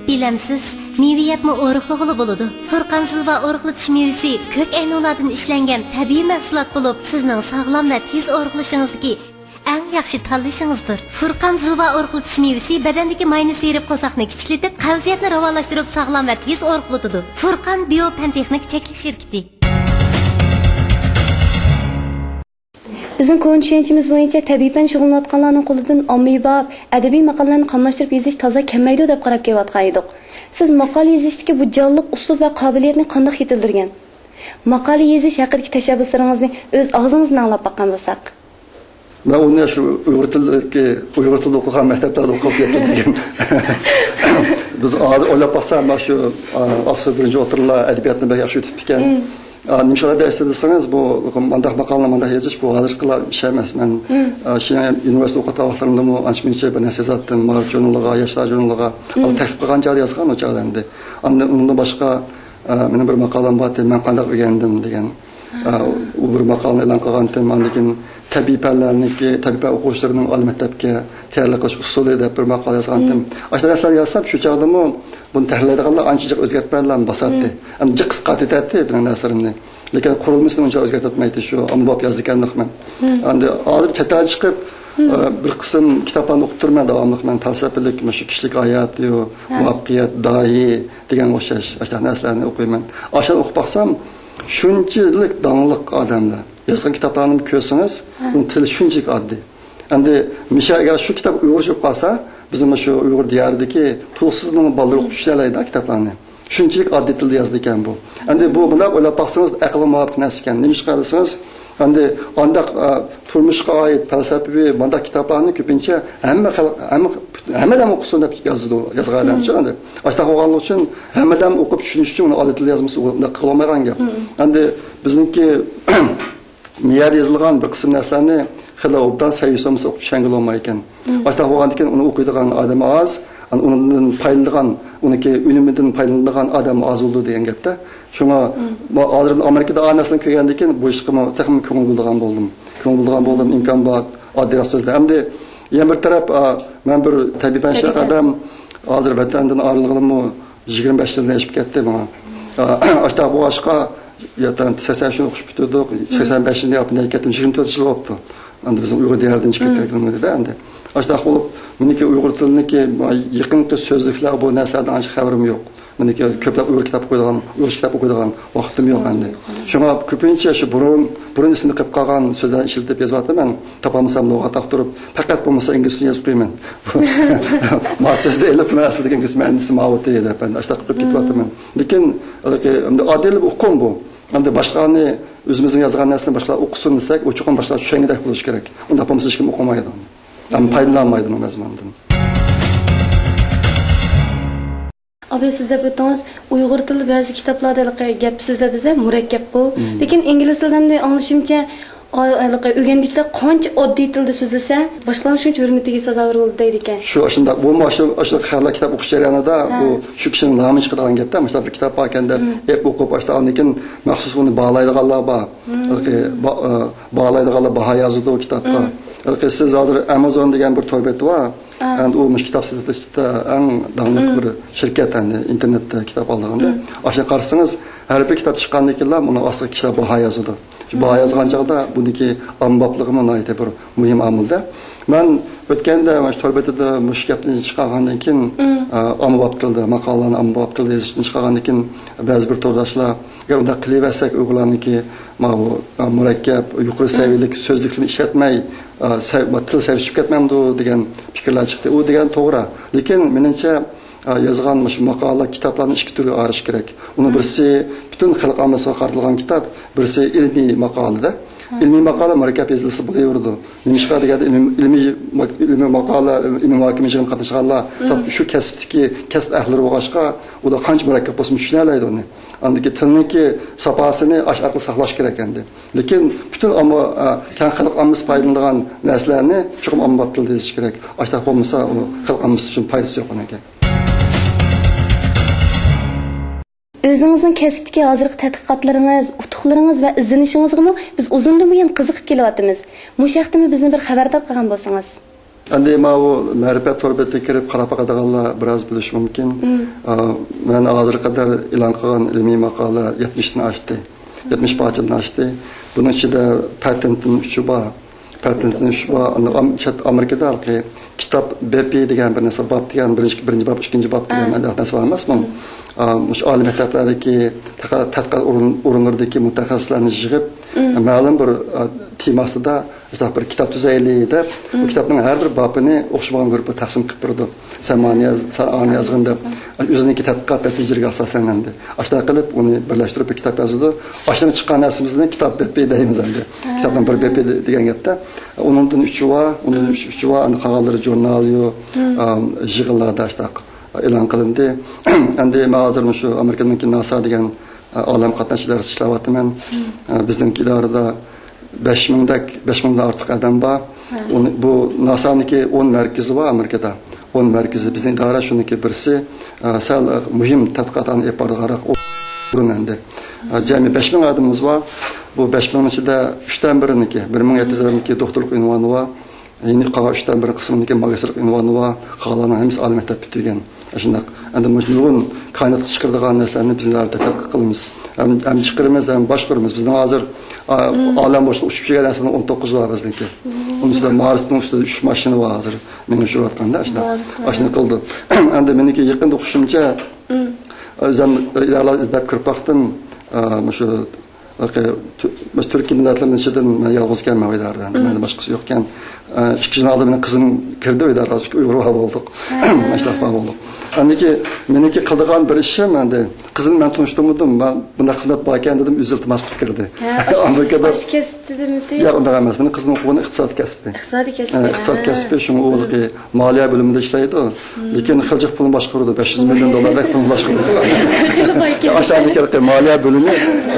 بىلەمسىز، مېۋە يەپمۇ ئورۇقلىغىلى بولىدۇ. فۇرقان زىلۋا ئورۇقلىتىش مېۋىسى كۆك ئەينۇلاردىن ئىشلەنگەن تەبىئىي مەھسۇلات بولۇپ، سىزنىڭ ساغلام ۋە تېز ئورۇقلىشىڭىزدىكى ئەڭ ياخشى تاللىشىڭىزدۇر. فۇرقان زىلۋا ئورۇقلىتىش مېۋىسى بەدەندىكى ماينى سىيرىپ قورساقنى كىچىكلىتىپ، قەۋزىيەتنى راۋانلاشتۇرۇپ، ساغلام ۋە تېز ئورۇقلىتىدۇ. فۇرقان بىيو پەن تېخنىك چەكلىك شىركىتى. بىزنىڭ كونا چۈشەنچىمىز بويىچە تەبىئىي پەن شۇغۇللىنىۋاتقانلارنىڭ قولىدىن ئاممىباب، ئەدەبىي ماقالىلەرنى قاملاشتۇرۇپ يېزىش تازا كەلمەيدۇ دەپ قاراپ كېلىۋاتقان ئىدۇق. سىز ماقالە يېزىشتىكى بۇ جانلىق ئۇسلۇب ۋە قابىلىيەتنى قانداق يېتىلدۈرگەن؟ ماقالە يېزىش ھەققىدىكى تەشەببۇسلىرىڭىزنى ئۆز ئاغزىڭىزدىن ئاڭلاپ باققان بولساق. مەن ئۇنى شۇ ئۇيغۇر تىلىدىكى، ئۇيغۇر تىلىدا ئوقۇغان مەكتەپلەردە ئوقۇپ يەتكەن دېگەن. بىز ھازىر ئويلاپ باقسا، مانا شۇ، ئا، ئاقسۇ بىرىنچى ئوتتۇرىلار ئەدەبىياتنى بەك ياخشى ئۆتۈپتىكەن. ئا، نېمىشقا دەيسىز دېسىڭىز، بۇ مانداق ماقالىنى مانداق يېزىش، بۇ ھازىرقىلا ئىش ئەمەس. مەن، ئا، شىنجاڭ ئۇنىۋېرسىتېتىدا ئوقۇۋاتقان ۋاقىتلىرىمدىمۇ ئانچە مۇنچە بىر نەرسە يازاتتىم. مائارىپ ژۇرنىلىغا، ياشلار ژۇرنىلىغا، تەكلىپ قىلغان چاغدا يازغان ئۇ چاغدا ئەمدى. ئاندىن ئۇنىڭدىن باشقا، ئا، مېنىڭ بىر ماقالەم بار ئىدى، مەن قانداق ئۆگەندىم دېگەن. ئا، ئۇ بىر ماقالىنى ئېلان قىلغانتىم. ئاندىن كېيىن تەبىئىي پەنلەرنىڭكى، تەبىئىي پەن ئوقۇغۇچىلىرىنىڭ ئالىي مەكتەپكە تەييارلىق قىلىش ئۇسۇلى دەپ بىر ماقالە يازغانتىم. ئاشۇنداق نەرسىلەرنى يازسام، شۇ چاغدىمۇ بۇنى تەھرىرلەيدىغانلار ئانچە جىق ئۆزگەرتمەيدىلا، باساتتى. ئەمدى جىق قىسقا ئېتەتتى مېنىڭ نەرسىلىرىمنى. لېكىن قۇرۇلمىسىنى ئۇنچە ئۆزگەرتمەيتتى، شۇ ئاممىباب يازىدىكەنلىق مەن. ئەمدى ھازىر چەت ئەلگە چىقىپ، ئە، بىر قىسىم كىتابلارنى ئوقۇپ تۇرىمەن داۋاملىق مەن، پەلسەپىلىك، مۇشۇ كىشىلىك ھايات، مۇۋەپپەقىيەت، داھىي دېگەنگە ئوخشاش ئاشۇنداق نەرسىلەرنى ئوقۇيمەن. ئاشۇلارنى ئوقۇپ باقسام، شۇنچىلىك داڭلىق ئادەملەر. يازغان كىتابلارنى كۆرسىڭىز، ئۇنىڭ تىلى شۇنچىلىك ئاددىي. ئەمدى مىشا، ئەگەر شۇ كىتاب ئۇيغۇرچە بولۇپ قالسا، بىزنىڭ شۇ ئۇيغۇر دىيارىدىكى تولۇقسىزنىڭ بالىلىرى ئوقۇپ چۈشىنەلەيدۇ كىتابلارنى. شۇنچىلىك ئاددىي تىلدا يازىدىكەن بۇ. ئەمدى بۇ مۇنداق ئويلاپ باقسىڭىز، ئەقىلگە مۇۋاپىق نەرسە ئىكەن. نېمىشقا دېسىڭىز، ئەمدى ئانداق، ئە، تۇرمۇشقا ئائىت پەلسەپىۋى مۇنداق كىتابلارنى كۆپىنچە ھەممە خەلق، ھەممە، ھەممە ئادەم ئوقۇسۇن دەپ يازىدۇ، يازغان ئادەمچۇ ئەمدى. ئاشۇنداق بولغانلىقى ئۈچۈن ھەممە ئادەم ئوقۇپ چۈشىنىشى ئۈچۈن ئۇنى ئاددىي تىلدا يازمىسا ئۇنداق قىلالمايدىغان گەپ. ئەمدى بىزنىڭكى مىيەدە يېزىلغان بىر قىسىم نەرسىلەرنى خېلى ئوبدان سەۋىيەسى بولمىسا ئوقۇپ چۈشەنگىلى بولمايدىكەن. ئاشۇنداق بولغاندىكىن ئۇنى ئوقۇيدىغان ئادەم ئاز، ئۇنىڭدىن پايدىلىنىدىغان، ئۇنىڭكى ئۈنۈمىدىن پايدىلىنىدىغان ئادەم ئاز بولىدۇ دېگەن گەپتە. شۇڭا ھازىر ئامېرىكىدا ئا نەرسىنى كۆرگەندىن كېيىن بۇ ئىشقىمۇ تېخىمۇ كۆڭۈل بۆلىدىغان بولدۇم. كۆڭۈل بۆلىدىغان بولدۇم، ئىمكان بار، ئاددىيراق سۆزدە. ئەمدى يەنە بىر تەرەپ، ئا، مەن بىر تەبىئىي پەنچىلىك ئادەم، ھازىر ۋەتەندىن ئايرىلغىلىمۇ يىگىرمە بەش يىلدىن ئېشىپ كەتتى ماڭا. ئاشۇنداق بولغاچقا، يەتتە، سەكسەن ئۈچنى ئوقۇش پۈتتۈردۇق، سەكسەن بەشىنچى يىلى ياپونىيەگە كەتتىم، يىگىرمە تۆت يىل بوپتۇ. ئەمدى بىزنىڭ ئۇيغۇر دىيارىدىن چىقىپ كەتكىنىمىزدە ئەمدى. ئاشۇنداق بولۇپ، مېنىڭكى ئۇيغۇر تىلىنىڭكى يېقىنقى سۆزلۈكلەر، بۇ نەرسىلەردىن ئانچە خەۋىرىم يوق. مېنىڭكى كۆپلەپ ئۇيغۇر كىتاب ئوقۇيدىغان، ئۇرۇس كىتاب ئوقۇيدىغان ۋاقتىم يوق ئەمدى. شۇڭا كۆپىنچە شۇ بۇرۇن، بۇرۇن ئېسىمدە قېلىپ قالغان سۆزلەرنى ئىشلىتىپ يېزىۋاتىمەن. تاپالمىسام لۇغەت ئاختۇرۇپ، پەقەت بولمىسا ئىنگلىزچە يېزىپ قويىمەن. ما سۆزنى ئېلىپ، بۇ نەرسىدىكى ئىنگلىز مەنىسى ماۋۇ دېدى، ئەپەندى. ئاشۇنداق قىلىپ كېتىۋاتىمەن. لېكىن، ھېلىقى، ئەمدى ئاددىي ئۇقۇم بۇ. ئەمدى باشقىلارنى ئۆزىمىزنىڭ يازغان نەرسىنى باشقىلار ئوقۇسۇن دېسەك، ئۇ چوقۇم باشقىلار چۈشەنگۈدەك بولۇشى كېرەك. ئۇنداق بولمىسا ھېچكىم ئوقۇمايدۇ. ھەم پايدىلانمايدۇ ئۇنىڭ مەزمۇنىدىن. ئاباي، سىز دەپ ئۆتتىڭىز، ئۇيغۇر تىلى بەزى كىتابلاردا ھېلىقى گەپ سۆزلەر بىزدە مۇرەككەپ بۇ. لېكىن ئىنگلىز تىلىدا ئەمدى ئاڭلىشىمچە، ئا-، ھېلىقى ئۆگەنگۈچىلەر قانچە ئاددىي تىلدا سۆزلىسە، باشقىلارنىڭ شۇنچە ھۆرمىتىگە سازاۋەر بولىدۇ دەيدىكەن. شۇ ئاشۇنداق، بۇمۇ ئاشۇ، ئاشۇنداق خەۋەرلەر كىتاب ئوقۇش جەريانىدا، ھە، بۇ شۇ كىشىنىڭ نامى چىقىدىغان گەپتە، مەسىلەن، بىر كىتاب باركەن دەپ، ئېپ ئوقۇپ، ئاشتا ئاندىن كېيىن مەخسۇس ئۇنى باھالايدىغانلار بار. ھېلىقى با-، ئا، باھالايدىغانلار باھا يازىدۇ كىتابقا. ھېلىقى سىز ھازىر ئامازون دېگەن بىر تور بېتى بار. ئەمدى ئۇ مۇشۇ كىتاب سېتىۋېتىشتا ئەڭ داڭلىق بىر شىركەت، ئەمدى ئىنتېرنېتتا كىتاب ئالىدىغاندا. ئاشۇنى قارىسىڭىز، ھەر بىر كىتاب چىققاندىن كېيىنلا ئۇنىڭ ئاستىغا كىشىلەر باھا يازىدۇ. شۇ باھا يازغان چاغدا بۇنىڭكى ئاممىبابلىقىمۇ ناھايىتى بىر مۇھىم ئامىلدە. مەن ئۆتكەندە مانا شۇ تور بېتىدە مۇشۇ گەپنى چىقارغاندىن كېيىن، ئا، ئاممىباب تىلدا، ماقالىلەرنى ئاممىباب تىلدا يېزىشتىن چىقارغاندىن كېيىن، بەزى بىر تورداشلار، ئەگەر ئۇنداق قىلىۋەرسەك، ئۇيغۇرلارنىڭكى ماۋۇ، ئا، مۇرەككەپ، يۇقىرى سەۋىيەلىك سۆزلۈكلىرىنى ئىشلەتمەي، ئا، سەۋ-، تىل سەۋىيەسى چۈشۈپ كەتمەمدۇ دېگەن پىكىرلەر چىقتى. ئۇ دېگەن توغرا. لېكىن مېنىڭچە، ئا، يازغان مۇشۇ ماقالە، كىتابلارنى ئىككى تۈرگە ئايرىش كېرەك. ئۇنىڭ بىرسى پۈتۈن خەلق ئاممىسىغا قارىتىلغان كىتاب، بىرسى ئىلمىي ماقالىدە. ئىلمىي ماقالە مۇرەككەپ يېزىلسا بولۇۋېرىدۇ. نېمىشقا دېگەندە، ئىلمىي، ئىلمىي، ئىلمىي ماقالە، ئىلمىي مۇھاكىمە يىغىنىغا قاتنىشىدىغانلار، مم، سەپ شۇ كەسىپتىكى كەسىپ ئەھلىلىرى بولغاچقا، ئۇلار قانچە مۇرەككەپ بولسىمۇ چۈشىنەلەيدۇ ئۇنى. ئاندىكى تىلنىڭكى ساپاسىنى ئاشۇ ئارقىلىق ساقلاش كېرەك ئەمدى. لېكىن پۈتۈن ئامما، ئە، كەڭ خەلق ئاممىسى پايدىلىنىدىغان نەرسىلەرنى چوقۇم ئاممىباب تىلدا يېزىش كېرەك. ئاشۇنداق بولمىسا، ئۇ خەلق ئاممىسى ئۈچۈن پايدىسى يوق ئۇنىڭكى. ئۆزىڭىزنىڭ كەسىپتىكى ھازىرقى تەتقىقاتلىرىڭىز، ئۇتۇقلىرىڭىز ۋە ئىزدىنىشىڭىزغىمۇ بىز ئۇزۇندىن بۇيان قىزىقىپ كېلىۋاتىمىز. مۇشۇ ھەقتىمۇ بىزنى بىر خەۋەردار قىلغان بولسىڭىز. ئەمدى ماۋۇ مەرىپەت تور بېتىگە كىرىپ قاراپ باقىدىغانلار بىراز بىلىشى مۇمكىن. مم. ئا، مەن ھازىرغا قەدەر ئېلان قىلغان ئىلمىي ماقالە يەتمىشتىن ئاشتى. يەتمىش پارچىدىن ئاشتى. بۇنىڭ ئىچىدە پاتېنتتىن ئۈچى بار. پاتېنتتىن ئۈچى بار. ئاندىن ئام-، چەت ئامېرىكىدا ھېلىقى كىتاب بېپى دېگەن بىر نەرسە، باب دېگەن بىرىنچى، بىرىنچى باب، ئىككىنچى باب دېگەن، ھە، نەرسە بار ئەمەسمۇ؟ مم. ئا، مۇشۇ ئالىي مەكتەپلەردىكى تەتقىقات، تەتقىقات ئورۇن-، ئورۇنلىرىدىكى مۇتەخەسسىسلەرنى يىغىپ، مم، مەلۇم بىر، ئا، تېما ئاستىدا شۇنداق بىر كىتاب تۈزەيلى دەپ، بۇ، مم، كىتابنىڭ ھەر بىر بابىنى ئوخشىمىغان گۇرۇپپىغا تەقسىم قىلىپ بېرىدۇ. سەن مانا ياز، سەن ئانى يازغىن دەپ، ئۆزىنىڭكى تەتقىقات نەتىجىلىرىگە ئاساسەن ئەمدى. ئاشۇنداق قىلىپ ئۇنى بىرلەشتۈرۈپ بىر كىتاب يازىدۇ. ئاشۇنىڭ چىققان نەرسىمىزنى كىتاب بېپى دەيمىز ئەمدى. ھە. كىتابنىڭ بىر بېپى دېگەن گەپتە. ئۇنىڭدىن ئۈچى بار، ئۇنىڭدىن ئۈچ، ئۈچى بار، ئەمدى قالغانلىرى ژۇرناليۇ، مم، ئا، يىغىنلاردا ئاشۇنداق ئېلان قىلىندى. ئەمدى مەن ھازىر مۇشۇ ئامېرىكىنىڭكى ناسا دېگەن، ئا، ئالەم قاتناش ئىدارىسىدا ئىشلەۋاتىمەن. مم. ئا، بىزنىڭكى ئىدارىدە بەش مىڭدەك، بەش مىڭدىن ئارتۇق ئادەم بار. ھە. ئۇنى، بۇ ناسانىڭكى ئون مەركىزى بار ئامېرىكىدا. ئون مەركىزى، بىزنىڭ ئىدارە شۇنىڭكى بىرسى، ئا، سەل مۇھىم تەتقىقاتلارنى ئېلىپ بارىدىغانراق ئورۇن ئەمدى. ئا، جەمئىي بەش مىڭ ئادىمىمىز بار. بۇ بەش مىڭنىڭ ئىچىدە ئۈچتىن بىرىنىڭكى، بىر مىڭ يەتتە يۈز ئادەمنىڭكى دوكتورلۇق ئۇنۋانى بار. يەنە قالغان ئۈچتىن بىر قىسمىنىڭكى ماگىستىرلىق ئۇنۋانى بار، قالغانلارنىڭ ھەممىسى ئالىي مەكتەپ پۈتتۈرگەن. ئاشۇنداق. ئەمدى مۇشۇ نۇرغۇن كائىناتقا چىقىرىدىغان نەرسىلەرنى بىز نەدە تەتقىق قىلىمىز. ھەم، ھەم چىقىرىمىز، ھەم باشقۇرىمىز. بىزنىڭ ھازىر، ئا، مم، ئالەم بوشلۇقىغا ئۇچۇپ يۈرگەن نەرسىلەرنىڭ ئون توققۇزى بار بىزنىڭكى. مم. ئۇنىڭ ئۈستىدە مارسنىڭ ئۈستىدە ئۈچ ماشىنا بار ھازىر. مېڭىپ يۈرۈۋاتقاندا ئاشۇنداق. مارسنىڭ. ئاشۇنى قىلدۇم. ئەمدى مېنىڭكى يېقىندا ئوقۇشۇمچە، مم، ئۆزۈم ئىدارىلەر ئىزدەپ كۆرۈپ باقتىم. ئا، مۇشۇ تۈ-، مۇشۇ تۈركىي مىللەتلەرنىڭ ئىچىدىن مەن يالغۇز ئىكەنمەن ئۇ ئىدارىدە. مم. مەندىن باشقىسى يوق ئىكەن. ئە، ئىككى يىل ئالدىن مېنىڭ قىزىم كىردى ئۇ ئىدارىگە، ئىككى ئۇيغۇر بار بولدۇق. ھە. ئاشۇنداق بار بولدۇق. ئەمدىكى، مېنىڭكى قىلىدىغان بىر ئىشىم ئەمدى، قىزىمنى مەن تونۇشتۇرمىدىم. مەن بۇنداق خىزمەت باركەن دېدىم، ئۆزى ئىلتىماس قىلىپ كىردى. ھە، ئاشۇ، ئامېرىكىدا ئاشۇ كەسىپتىدىمىدى؟ ياق، ئۇنداق ئەمەس. مېنىڭ قىزىمنىڭ ئوقۇغىنى ئىقتىسادىي كەسپى. ئىقتىسادىي كەسپى. ئە، ئىقتىساد، ھە، كەسپى، شۇڭا ئۇ ھېلىقى مالىيە بۆلۈمىدە ئىشلەيدۇ. مم. لېكىن خېلى جىق پۇلنى باشقۇرىدۇ، بەش يۈز مىليون دوللاردەك پۇلنى باشقۇرىدۇ. ئاشۇنداق كەتتى. مالىيە بۆلۈمى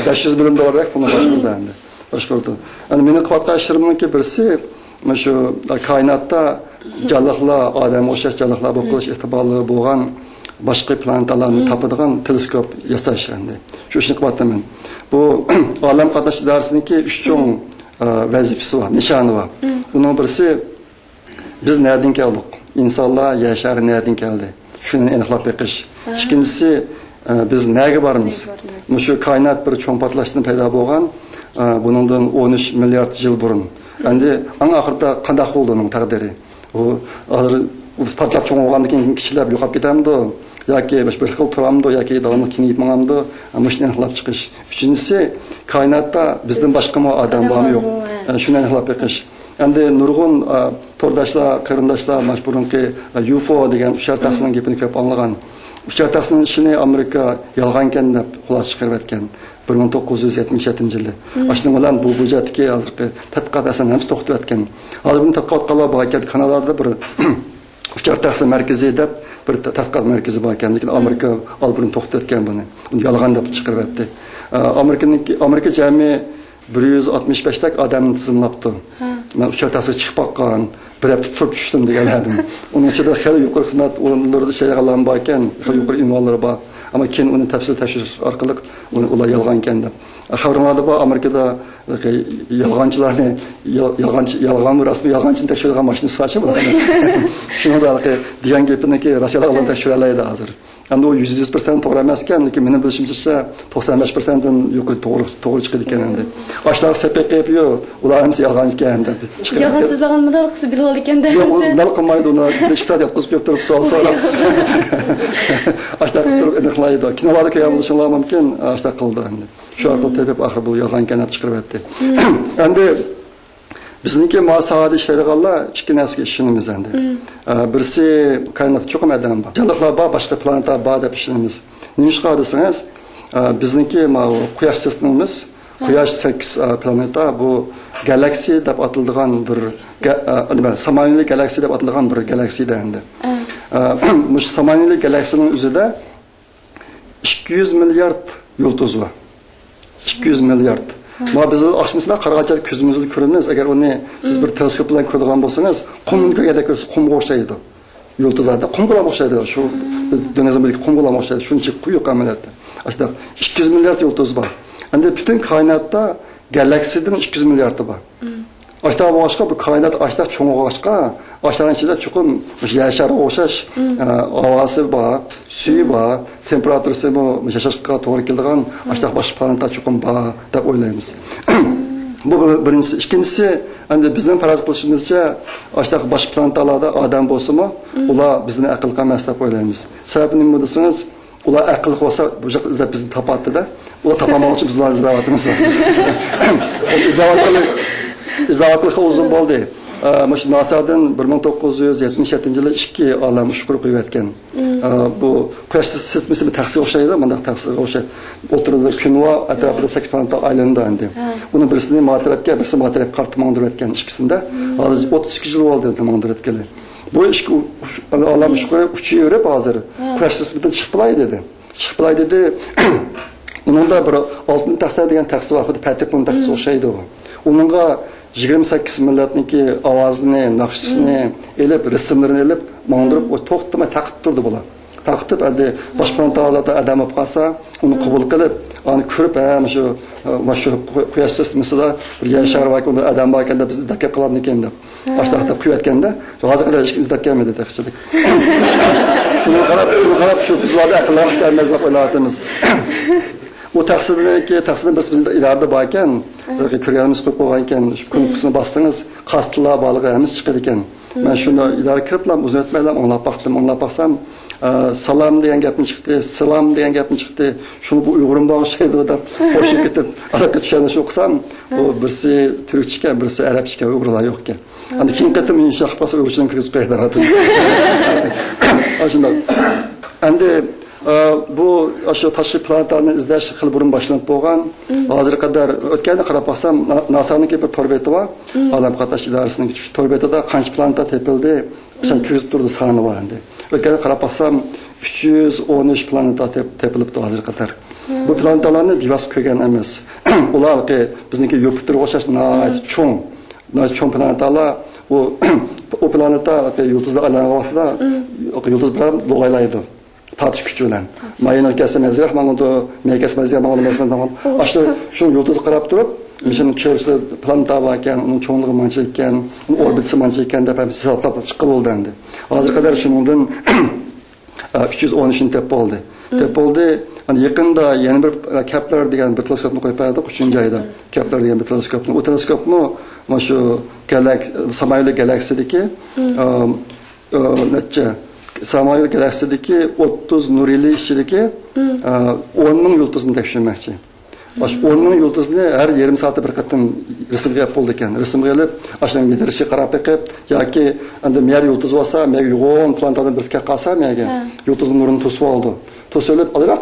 بەش يۈز مىليون دوللاردەك پۇلنى باشقۇرىدۇ ئەمدى. باشقۇرىدۇ. ئەمدى مېنىڭ قىلىۋاتقان ئىشلىرىمنىڭكى بىرسى، مانا شۇ كائىناتتا جانلىقلار، ئادەمگە ئوخشاش جانلىقلار بولۇپ قېلىش ئېھتىماللىقى بولغان باشقا پلانېتالارنى تاپىدىغان تېلېسكوپ ياساش ئەمدى. شۇ ئىشنى قىلىۋاتىمەن. بۇ ئالەم قاتناش ئىدارىسىنىڭكى ئۈچ چوڭ، ئە، ۋەزىپىسى بار، نىشانى بار. ئۇنىڭ بىرسى، بىز نەدىن كەلدۇق؟ ئىنسانلار، يەر شارى نەدىن كەلدى؟ شۇنى ئېنىقلاپ بېقىش. ئىككىنچىسى، ئە، بىز نەگە بارىمىز؟ نەگە بارىمىز؟ مۇشۇ كائىنات بىر چوڭ پارتلاشتىن پەيدا بولغان، ئە، بۇنىڭدىن ئون ئۈچ مىليارد يىل بۇرۇن. ئەمدى ئەڭ ئاخىرىدا قانداق بولدى ئۇنىڭ تەقدىرى؟ ئۇ ھازىر پارتلاپ چوڭ بولغاندىن كېيىن كىچىكلەپ يوقاپ كېتەمدۇ؟ ياكى مۇشۇ بىر خىل تۇرامدۇ ياكى داۋاملىق كېڭىيىپ ماڭامدۇ؟ مۇشۇنى ئېنىقلاپ چىقىش. ئۈچىنچىسى، كائىناتتا بىزدىن باشقىمۇ ئادەم بارمۇ يوق؟ ئە، شۇنى ئېنىقلاپ بېقىش. ئەمدى نۇرغۇن، ئە، تورداشلار، قېرىنداشلار ماش بۇرۇنقى، ئە، يۇفو دېگەن ئۇچار تەخسىنىڭ گېپىنى كۆپ ئاڭلىغان. ئۇچار تەخسىنىڭ ئىشىنى ئامېرىكا يالغانكەن دەپ خۇلاسە چىقىرىۋەتكەن. بىر مىڭ توققۇز يۈز يەتمىش يەتتىنچى يىلى. ئاشۇنىڭ بىلەن بۇ، بۇ جەھەتتىكى ھازىرقى تەتقىقات ئەسلىدە ھەممىسى توختىۋەتكەن. ھازىر بۇنى تەتقىقات قىلغانلار باركەن، كانادادا بىر ئۇچار تەخسە مەركىزى دەپ بىر تە-، تەتقىقات مەركىزى باركەن، لېكىن ئامېرىكا ئالبۇرۇن توختىتىۋەتكەن بۇنى. بۇنى يالغان دەپ چىقىرىۋەتتى. ئە، ئامېرىكىنىڭكى، ئامېرىكا جەمئىي بىر يۈز ئاتمىش بەشتەك ئادەمنى تىزىملاپتۇ. مەن ئۇچار تەخسىگە چىقىپ باققان، بىر ھەپتە تۇرۇپ چۈشتۈم دېگەنلەردىن. ئۇنىڭ ئىچىدە خېلى يۇقىرى خىزمەت ئورۇنلىرىدا ئىشلەيدىغانلارمۇ باركەن، خېلى يۇقىرى ئۇنۋانلىرى بار. ئەمما كېيىن ئۇنى تەپسىلىي تەكشۈرۈش ئارقىلىق ئۇنى، ئۇلار يالغانكەن دەپ. خەۋىرىڭلاردا بار، ئامېرىكىدا يالغانچىلارنى، يال-، يالغانچى، يالغان راستمۇ يالغانچىنى تەكشۈرىدىغان ماشىنىسى بار شۇ. شۇنىڭدا ھېلىقى دېگەن گېپىنىكى راست يالغانلارنى تەكشۈرەلەيدۇ ھازىر. ئەمدى ئۇ يۈز، يۈز پىرسەنت توغرا ئەمەسكەن، لېكىن مېنىڭ بىلىشىمچە توقسان بەش پىرسەنتتىن يۇقىرى توغرا، توغرا چىقىدىكەن ئەمدى. ئاشۇلارغا سەپەك قىلىپ، يو، ئۇلار ھەممىسى يالغانچىكەن دەپ چىقىرىپ يالغان سۆزلىگەن مۇنداق قىلسا بىلىۋالىدىكەن دەپ. يوق، ئۇ ئۇنداق قىلمايدۇ، ئۇنى بىر ئىككى سائەت ياتقۇزۇپ كۆپ تۇرۇپ سوئال سوراپ. ئاشۇنداق قىلىپ تۇرۇپ ئېنىقلايدۇ. كىنولاردا كۆرگەن بولۇشۇڭلار مۇمكىن، ئاشۇنداق قىلىدۇ ئەمدى. شۇ ئارقىلىق تېپىپ، ئاخىرى بۇ يالغانكەن دەپ چىقىرىۋەتتى. ئەمدى بىزنىڭكى ما ساھەدە ئىشلەيدىغانلار ئىككى نەرسىگە ئىشىنىمىز ئەمدى. ئە، بىرسى، كائىناتتا چوقۇم ئادەم بار. جانلىقلار بار، باشقا پلانېتا بار دەپ ئىشىنىمىز. نېمىشقا دېسىڭىز، ئە، بىزنىڭكى ما قۇياش سىستېمىمىز، قۇياش سەككىز، ئە، پلانېتا، بۇ گالاكسىيە دەپ ئاتىلىدىغان بىر گە-، ئە، نېمە، سامانىيلىك گالاكسىيە دەپ ئاتىلىدىغان بىر گالاكسىيە ئەمدى. ئە، مۇشۇ سامانىيلىك گالاكسىيەنىڭ ئۆزىدە ئىككى يۈز مىليارد يۇلتۇز بار. ئىككى يۈز مىليارد. ما بىز ئاخشىمىسىدا قارىغانچە كۆزىمىز بىلەن كۆرىمىز. ئەگەر ئۇنى سىز بىر تېلېسكوپ بىلەن كۆرىدىغان بولسىڭىز، قۇمنى كۆرگەندەك كۆرىسىز، قۇمغا ئوخشايدۇ. يۇلتۇزلاردا قۇمغا ئوخشايدۇ. شۇ دېڭىزنىڭ بىرىكى قۇمغا ئوخشايدۇ. شۇنچە قويۇق ئەمەلىيەتتە. ئاشۇنداق ئىككى يۈز مىليارد يۇلتۇز بار. ئەمدى پۈتۈن كائىناتتا گالاكسىيەدىن ئىككى يۈز مىليارد بار. ئاشۇنداق بولغاچقا، بۇ كائىنات ئاشۇنداق چوڭ بولغاچقا، ئاشۇلارنىڭ ئىچىدە چوقۇم مۇشۇ يەر شارىغا ئوخشاش، ئە، ھاۋاسى بار، سۈيى بار، تېمپېراتۇرىسىمۇ ياشاشقا توغرا كېلىدىغان ئاشۇنداق باشقا پلانېتا چوقۇم بار دەپ ئويلايمىز. بۇ بىر-، بىرىنچىسى. ئىككىنچىسى، ئەمدى بىزنىڭ پەرەز قىلىشىمىزچە، ئاشۇنداق باشقا پلانېتالاردا ئادەم بولسىمۇ، ئۇلار بىزدىن ئەقىللىق ئەمەس دەپ ئويلايمىز. سەۋەبى نېمە دېسىڭىز، ئۇلار ئەقىللىق بولسا، بۇ ياقتا ئىزدەپ بىزنى تاپاتتى-دە. ئۇلار تاپالمىغان ئۈچۈن بىز ئۇلارنى ئىزدەۋاتىمىز. ئىزدەۋاتقىلى، ئىزدەۋاتقىلى خېلى ئۇزۇن بولدى. ئە، مۇشۇ ناسادىن بىر مىڭ توققۇز يۈز يەتمىش يەتتىنچى يىلى ئىككى ئالەم ئۇچقۇرى قويۇۋەتكەن. ئە، بۇ قۇياش سىستېمىسى بىر تەخسىگە ئوخشايدۇ، مۇنداق تەخسىگە ئوخشايدۇ. ئوتتۇرىدا كۈن بار، ئەتراپىدا سەككىز پلانېتا ئايلىنىدۇ ئەمدى. ئۇنىڭ بىرسىنى ما تەرەپكە، بىرسىنى ما تەرەپكە قارىتىپ ماڭدۇرۇۋەتكەن ئىككىسىنى-دە. ھازىر ئوتتۇز ئىككى يىل بولدى ئەمدى ماڭدۇرۇۋەتكىلى. بۇ ئىككى ئۇ-، ئۇش-، ئالەم ئۇچقۇرى ئۇچۇۋېرىپ ھازىر قۇياش سىستېمىسىدىن چىقىپ بولاي دېدى. چىقىپ بولاي دېدى. ئۇنىڭدا بىر ئالتۇن تەخسە دېگەن تەخسە بار، خۇددى پەتىپۇن تەخسىگە ئوخشايدۇ. ئۇنىڭغا يىگىرمە سەككىز مىللەتنىڭكى ئاۋازىنى، ناخشىسىنى ئېلىپ، رەسىملىرىنى ئېلىپ، ماڭدۇرۇپ، ئۇ توختىماي تارقىتىپ تۇردى بۇلار. تارقىتىپ، ئەمدى باشقا پلانېتالاردا ئادەم بولۇپ قالسا، ئۇنى قوبۇل قىلىپ، ئانى كۆرۈپ، ھە، مۇشۇ، مۇشۇ قۇ-، قۇياش سىستېمىسىدا بىر يەر شارى باركەن، ئۇندا ئادەم باركەن دەپ بىز ئىزدەپ كېلىپ قالامدىكىن دەپ. ئاشۇنداق دەپ قويۇۋەتكەندە، ھازىرغا قەدەر ھېچكىم ئىزدەپ كەلمىدى تېخىچىلىك. شۇنىڭغا قاراپ، شۇنىڭغا قاراپ، شۇ بىز ئۇلاردا ئەقىللىق ئىكەنمىز دەپ ئويلاۋاتىمىز. ئۇ تەخسىدىكى، تەخسىدىن بىرسى بىزنىڭ ئىدارىدە باركەن، كۆرگەنىمىز قويۇپ قويغانكەن، شۇ كۇنۇپكىسىنى باسسىڭىز، قاستىلار بارلىقى ھەممىسى چىقىدىكەن. مەن شۇنى ئىدارىگە كىرىپلا ئۇزۇن ئۆتمەيلا ئاڭلاپ باقتىم، ئاڭلاپ باقسام، ئە، سالام دېگەن گەپمۇ چىقتى، سىلام دېگەن گەپمۇ چىقتى. شۇڭا بۇ ئۇيغۇرمۇ بار ئوخشايدۇ دەپ خوشلىشىپ كېتىپ، ئالاقە چۈشەندۈرۈش ئوقۇسام، ئۇ بىرسى تۈركچە ئىكەن، بىرسى ئەرەبچە ئىكەن، ئۇيغۇرلار يوق ئىكەن. ئەمدى كېيىن قېتىم ئىنشاللا قىلسا ئۇيغۇرچىنى كىرگۈزۈپ قوياي دەۋاتىمەن. ئاشۇنداق. ئەمدى، ئە، بۇ، ئاشۇ تاشقى پلانېتالارنى ئىزدەش خېلى بۇرۇن باشلىنىپ بولغان. ھازىرغا قەدەر ئۆتكەندە قاراپ باقسام، نا-، ناسانىڭكى بىر تور بېتى بار. ئالەم قاتناش ئىدارىسىنىڭ شۇ تور بېتىدا قانچە پلانېتا تېپىلدى، ئاشۇنى كىرگۈزۈپ تۇرىدۇ، سانى بار ئەمدى. ئۆتكەندە قاراپ باقسام، ئۈچ يۈز ئون ئۈچ پلانېتا تېپ-، تېپىلىپتۇ ھازىرغا قەدەر. بۇ پلانېتالارنى بىۋاسىتە كۆرگەن ئەمەس. ئۇلار ھېلىقى بىزنىڭكى يۇپىتېرغا ئوخشاش ناھايىتى چوڭ، ناھايىتى چوڭ پلانېتالار. ئۇ، ئۇ پلانېتا يۇلتۇزدا ئايلانغان ۋاقتىدا يۇلتۇز بىر لوغايلايدۇ. تارتىش كۈچى بىلەن. ماينىڭ كەلسە مەزگىل ماڭىدۇ، مەي كەلسە مەزگىل ماڭىدۇ، مەزگىل ماڭىدۇ. ئاشۇ، شۇ يۇلتۇزغا قاراپ تۇرۇپ، مۇشۇنىڭ چۆرىسىدە پلانېتا بار ئىكەن، ئۇنىڭ چوڭلۇقى مانچە ئىكەن، ئۇنىڭ ئوربىتىسى مانچە ئىكەن دەپ ھەممىسى ھېسابلاپ چىققىلى بولدى ئەمدى. ھازىرغا قەدەر شۇنىڭدىن ئۈچ يۈز ئون ئۈچنى تېپىپ بولدى. تېپىپ بولدى. ئەمدى يېقىندا يەنە بىر، ئە، كەپلەر دېگەن بىر تېلېسكوپنى قويۇپ بەردۇق، ئۈچىنچى ئايدا. كەپلەر دېگەن بىر تېلېسكوپنى. ئۇ تېلېسكوپمۇ مانا شۇ گالاك-، سامايلىك گالاكسىيىدىكى، ئە، ئە، نەچچە، سامايىل گالاكسىيەدىكى ئوتتۇز نۇر يىلى ئىچىدىكى، ئە، ئون مىڭ يۇلتۇزنى تەكشۈرمەكچى. ئاشۇ ئون مىڭ يۇلتۇزنى ھەر يېرىم سائەتتە بىر قېتىم رەسىمگە ئېلىپ بولىدىكەن. رەسىمگە ئېلىپ، ئاشۇنىڭ مىدىرىشىغا قاراپ بېقىپ، ياكى ئەمدى مەيەر يۇلتۇز بولسا، مەيەر يوغان پلانېتادىن بىرسى كەپ قالسا، مەيەرگە يۇلتۇزنىڭ نۇرىنى توسۇۋالىدۇ. توسۇۋېلىپ، ئازراق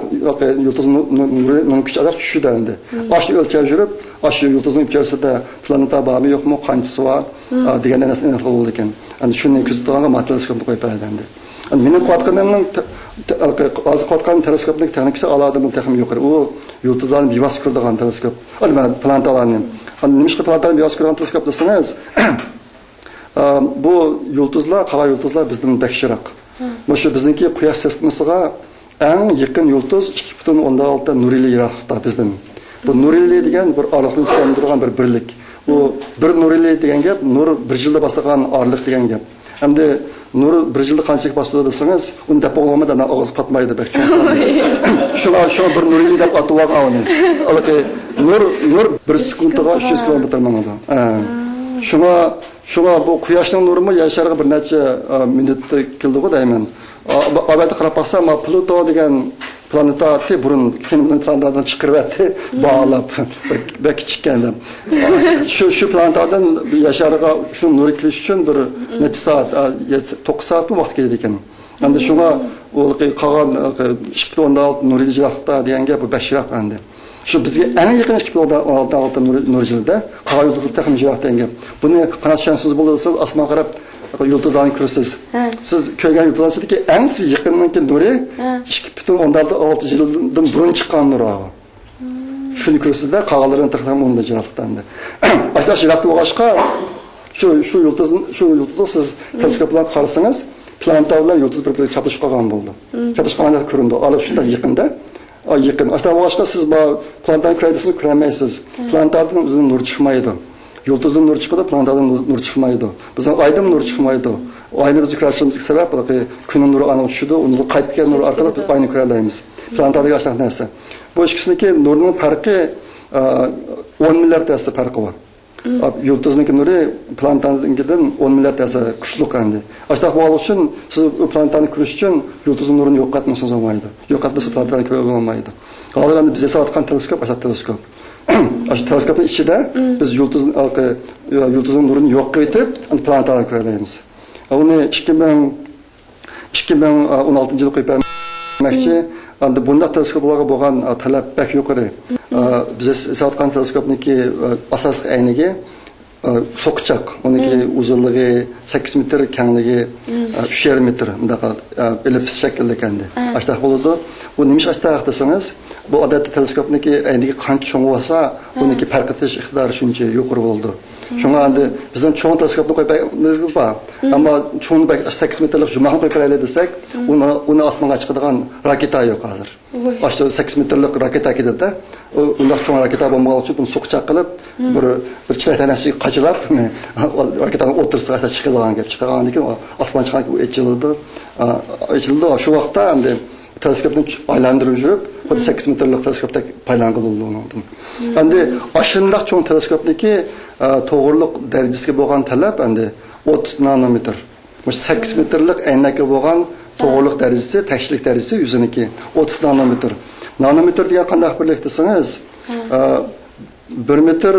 يۇلتۇز نۇ-، نۇ-، نۇرى، نۇرىنىڭ كۈچى ئازراق چۈشىدۇ ئەمدى. ئاشۇنى ئۆلچەپ يۈرۈپ، ئاشۇ يۇلتۇزنىڭ ئىچەرىسىدە پلانېتا بارمۇ يوقمۇ، قانچىسى بار، ئا، دېگەن نەرسىنى ئېنىقلاپ بولىدىكەن. ئەمدى شۇنى كۆزىتىدىغانغا ما تېلېسكوپنى قويۇپ بەردى ئەمدى. ئەمدى مېنىڭ قىلىۋاتقىنىمنىڭ ھازىر قىلىۋاتقان تېلېسكوپنىڭ تېخنىكىسى ئالادىن تېخىمۇ يۇقىرى. ئۇ يۇلتۇزلارنى بىۋاسىتە كۆرىدىغان تېلېسكوپ. ئا، نېمە، پلانېتالارنى. ئەمدى نېمىشقا پلانېتالارنى بىۋاسىتە كۆرىدىغان تېلېسكوپ دېسىڭىز، ئا، بۇ يۇلتۇزلار، قارا يۇلتۇزلار بىزدىن بەك يىراق. مۇشۇ بىزنىڭكى قۇياش سىستېمىسىغا ئەڭ يېقىن يۇلتۇز ئىككى پۈتۈن ئوندىن ئالتە نۇر يىلى يىراقلىقتا بىزدىن. بۇ نۇر يىلى دېگەن بىر ئارىلىقنى چۈشەندۈرىدىغان بىر بىرلىك. بۇ بىر نۇر يىلى دېگەن گەپ نۇر بىر يىلدا باسىدىغان ئارىلىق دېگەن گەپ. ئەمدى نۇر بىر يىلدا قانچىلىك باسىدۇ دېسىڭىز، ئۇنى دەپ بولغىلىمايدۇ، ئاغزى پاتمايدۇ، بەك چوڭ سان. شۇڭا، شۇڭا بىر نۇر يىلى دەپ ئاتىۋالغان ئۇنى. ھېلىقى نۇر، نۇر بىر سېكۇنتىغا ئۈچ يۈز كىلومېتىر ماڭىدۇ. ھە. شۇڭا، شۇڭا بۇ قۇياشنىڭ نۇرىمۇ يەر شارىغا بىر نەچچە، ئا، مىنۇتتا كېلىدىغۇ دەيمەن. ئا، ئا، ئەۋەتتە قاراپ باقسا، ما پلۇتو دېگەن پلانېتا ئەتتى بۇرۇن پلانېتادىن چىقىرىۋەتتى، باھالاپ. بەك، بەك كىچىككەن دەپ. شۇ، شۇ پلانېتادىن يەر شارىغا شۇ نۇر كېلىش ئۈچۈن بىر نەچچە سائەت، ئا، يەتتە، توققۇز سائەتمۇ ۋاقىت كېتىدۇ ئىكەن. ئەمدى شۇڭا ئۇ قالغان، ئىككى پۈتۈن ئوندىن ئالتە نۇر يىلى يىراقلىقتا دېگەن گەپ، بۇ بەك يىراق ئەمدى. شۇ بىزگە ئەڭ يېقىن ئىككى پۈتۈن ئوندىن ئالتە نۇر، نۇر يىلىدا، قالغان يۇلتۇزلار تېخىمۇ يىراق دېگەن گەپ. بۇنى قانداق چۈشەنسىڭىز بولىدۇ، سىز ئاسمانغا قاراپ يۇلتۇزلارنى كۆرىسىز. ھە. سىز كۆرگەن يۇلتۇزلار ئىچىدىكى ئەڭ يېقىننىڭكى نۇرى ھە. ئىككى پۈتۈن ئوندىن ئالتە نۇر يىلىدىن بۇرۇن چىققان نۇر ئۇ. شۇنى كۆرىسىز-دە، قالغانلىرىنى تېخىمۇ ئۇنىڭدىن يىراقلىقتا ئەمدى. ئاشۇنداق يىراقتا بولغاچقا، شۇ، شۇ يۇلتۇز، شۇ يۇلتۇزغا سىز تېلېسكوپ بىلەن قارىسىڭىز، پلانېتا بىلەن يۇلتۇز بىر-بىرىگە چاپلىشىپ قالغان بولىدۇ. چاپلىشىپ قالغاندەك كۆرۈنىدۇ. ئارىلىق شۇنداق يېقىندا. ئا، يېقىن. ئاشۇنداق بولغاچقا سىز بۇ پلانېتانى كۆرەي دېسىڭىز، كۆرەلمەيسىز. پلانېتادىن ئۆزىنىڭ نۇرى چىقمايدۇ. يۇلتۇزدىن نۇر چىقىدۇ، پلانېتادىن نۇر، نۇر چىقمايدۇ. بىزنىڭ ئايدىن نۇر چىقمايدۇ. ئاينى بىز كۆرۈشىمىزگە سەۋەب، بۇ كۈننىڭ نۇرى ئانىغا چۈشىدۇ، ئۇنىڭ قايتىپ كەلگەن نۇرى ئارقىلىق بىز ئاينى كۆرەلەيمىز. پلانېتادىكى ئاشۇنداق نەرسە. بۇ ئىككىسىنىڭكى نۇرىنىڭ پەرقى، ئا، ئون مىليارد ھەسسە پەرقى بار. ئا، يۇلتۇزنىڭكى نۇرى پلانېتانىڭكىدىن ئون مىليارد ھەسسە كۈچلۈك ئەمدى. ئاشۇنداق بولغانلىقى ئۈچۈن سىز ئۇ پلانېتانى كۆرۈش ئۈچۈن يۇلتۇزنىڭ نۇرىنى يوقاتمىسىڭىز بولمايدۇ. يوقاتمىسا پلانېتانى كۆرگىلى بولمايدۇ. ھازىر ئەمدى بىز ياساۋاتقان تېلېسكوپ، ئاشۇنداق تېلېسكوپ. ئاشۇ تېلېسكوپنىڭ ئىچىدە بىز يۇلتۇز، يۇلتۇزنىڭ نۇرىنى يوق قىلىۋېتىپ، ئەمدى پلانېتالارنى كۆرەلەيمىز. ئۇنى ئىككى مىڭ، ئىككى مىڭ ئون ئالتىنچى يىلى قويۇپ بەرمەكچى. ئەمدى بۇنداق تېلېسكوپلارغا بولغان، ئا، تەلەپ بەك يۇقىرى. ئا، بىز ياساۋاتقان تېلېسكوپنىڭكى، ئا، ئاساسلىق ئەينىكى، ئا، سوقىچاق. ئۇنىڭكى ئۇزۇنلۇقى سەككىز مېتىر، كەڭلىكى، ئا، ئۈچ يېرىم مېتىر. مۇنداق، ئا، ئېللىپس شەكىللىك ئەمدى. ئاشۇنداق بولىدۇ. ئۇ نېمىشقا ئاشۇنداق دېسىڭىز، بۇ ئادەتتە تېلېسكوپنىڭكى ئەينىكى قانچە چوڭ بولسا، ئۇنىڭكى پەرق ئېتىش ئىقتىدارى شۇنچە يۇقىرى بولىدۇ. شۇڭا ئەمدى بىزنىڭ چوڭ تېلېسكوپنى قويۇپ بەرگىمىز بار. ئەمما چوڭ بەك سەككىز مېتىرلىق جۇماقنى قويۇپ بېرەيلى دېسەك، ئۇنى، ئۇنى ئاسمانغا چىقىدىغان راكېتا يوق ھازىر. ئاشۇ سەككىز مېتىرلىق راكېتا كېتىدۇ-دە. ئۇ، ئۇنداق چوڭ راكېتا بولمىغانلىقى ئۈچۈن بۇنى سوقىچاق قىلىپ، بىر، بىر چىلەك تەنەسىگە قاچىلاپ، راكېتانىڭ ئوتتۇرىسىغا چىقىرىدىغان گەپ. چىقارغاندىن كېيىن ئاسمان چىققاندىن كېيىن ئېچىلىدۇ. ئا، ئېچىلىدۇ. شۇ ۋاقىتتا ئەمدى تېلېسكوپنى ئايلاندۇرۇپ يۈرۈپ، خۇددى سەككىز مېتىرلىق تېلېسكوپتەك پايدىلانغىلى بولىدۇ ئۇنىڭدىن. ئەمدى ئاشۇنداق چوڭ تېلېسكوپنىڭكى، ئە، توغرىلىق دەرىجىسىگە بولغان تەلەپ ئەمدى ئوتتۇز نانومېتىر. مۇشۇ سەككىز مېتىرلىق ئەينەككە بولغان توغرىلىق دەرىجىسى، تەكشىلىك دەرىجىسى يۈزىنىڭكى ئوتتۇز نانومېتىر. نانومېتىر دېگەن قانداق بىرلىك دېسىڭىز، ئە، بىر مېتىر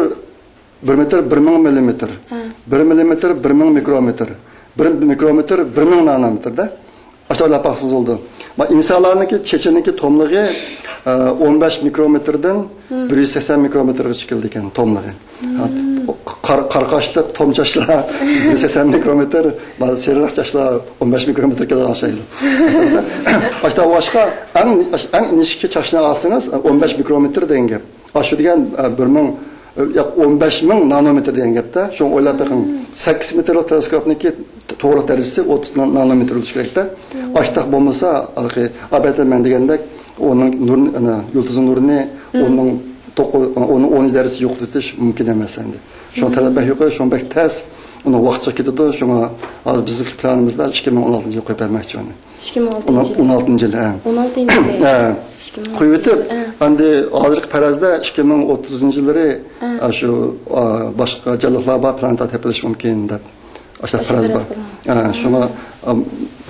بىر مېتىر بىر مىڭ مىللىمېتىر. بىر مىللىمېتىر بىر مىڭ مىكرومېتىر. بىر مىكرومېتىر بىر مىڭ نانومېتىر-دە. ئاشۇنداق ئويلاپ باقسىڭىز بولىدۇ. ما، ئىنسانلارنىڭكى، چېچىنىڭكى توملۇقى، ئە، ئون بەش مىكرومېتىردىن بىر يۈز سەكسەن مىكرومېتىرغىچە كېلىدىكەن توملۇقى. ھە، قار-، قارىقاشلىق توم چاچلار بىر يۈز سەكسەن مىكرومېتىر، ما، سېرىق چاچلار ئون بەش مىكرومېتىر كېلىدىغان ئوخشايدۇ. ئاشۇنداق بولغاچقا ئەڭ، ئەڭ ئىنچىكە چاچنى ئالسىڭىز، ئون بەش مىكرومېتىر دېگەن گەپ. ئاشۇ دېگەن، ئە، بىر مىڭ، ئە، ياق، ئون بەش مىڭ نانومېتىر دېگەن گەپتە. شۇڭا ئويلاپ بېقىڭ. سەككىز مېتىرلىق تېلېسكوپنىڭكى توغرىلىق دەرىجىسى ئوتتۇز نا-، نانومېتىر بولۇشى كېرەكتە. ئاشۇنداق بولمىسا، ھېلىقى ئەلۋەتتە مەن دېگەندەك، ئۇنىڭ نۇرىنى، ئانا، يۇلتۇزنىڭ نۇرىنى ئۇنىڭ توققۇز، ئۇنىڭ ئون دەرىجىسى يوقىتىۋېتىش مۇمكىن ئەمەس ئەمدى. شۇڭا تەلەپ بەك يۇقىرى، شۇڭا بەك تەس. ئۇنىڭ ۋاقتى كېتىدۇ. شۇڭا ھازىر بىزنىڭ پىلانىمىزدا ئىككى مىڭ ئون ئالتىنچى يىلى قويۇپ بەرمەكچى ئۇنى. ئىككى مىڭ ئون ئالتىنچى يىل. ئون ئالتىنچى يىل، ھە. ئون ئالتىنچى يىل. ھە. ئىككى مىڭ ئون ئالتىنچى يىل. قويۇۋېتىپ، ھە. ئەمدى ھازىرقى پەرەزدە ئىككى مىڭ ئوتتۇزىنچى يىللىرى، ھە. ئە، شۇ، ئا، باشقا جانلىقلار بار پلانېتا تېپىلىشى مۇمكىن دەپ. ئاشۇنداق پەرەز بار. ھە، شۇڭا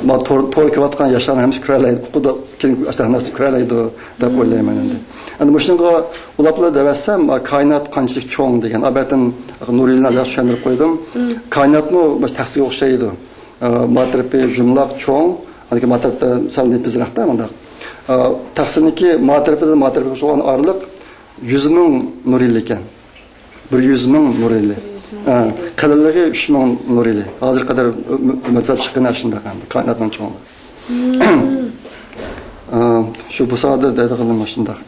ما تور، تور كۆرۈۋاتقان ياشلارنىڭ ھەممىسى كۆرەلەيدۇ، ئۇقىدۇ، كېيىن ئاشۇنداق نەرسە كۆرەلەيدۇ دەپ ئويلايمەن ئەمدى. ئەمدى مۇشۇنىڭغا ئۇلاپلا دەۋەتسەم، كائىنات قانچىلىك چوڭ دېگەن، ئابەتىن نۇرىلىنى چۈشەندۈرۈپ قويدۇم. كائىناتمۇ مۇشۇ تەخسىگە ئوخشايدۇ. ما تەرىپى يۇمىلاق، چوڭ، ئاندىن كېيىن ما تەرىپى سەل نېپىزراقتا مۇنداق. تەخسىنىڭكى ما تەرىپىدىن ما تەرىپىگە بولغان ئارىلىق يۈز مىڭ نۇرىلى ئىكەن. بىر يۈز مىڭ نۇرىلى. ھە، قېلىنلىقى ئۈچ مىڭ نۇرىلى. ھازىرغا قەدەر مۆلچەرلەپ چىققىنى شۇنداق ئەمدى، كائىناتنىڭ چوڭلۇقى. ئە، شۇ بۇ ساھەدە دەيدىغىنىم شۇنداق.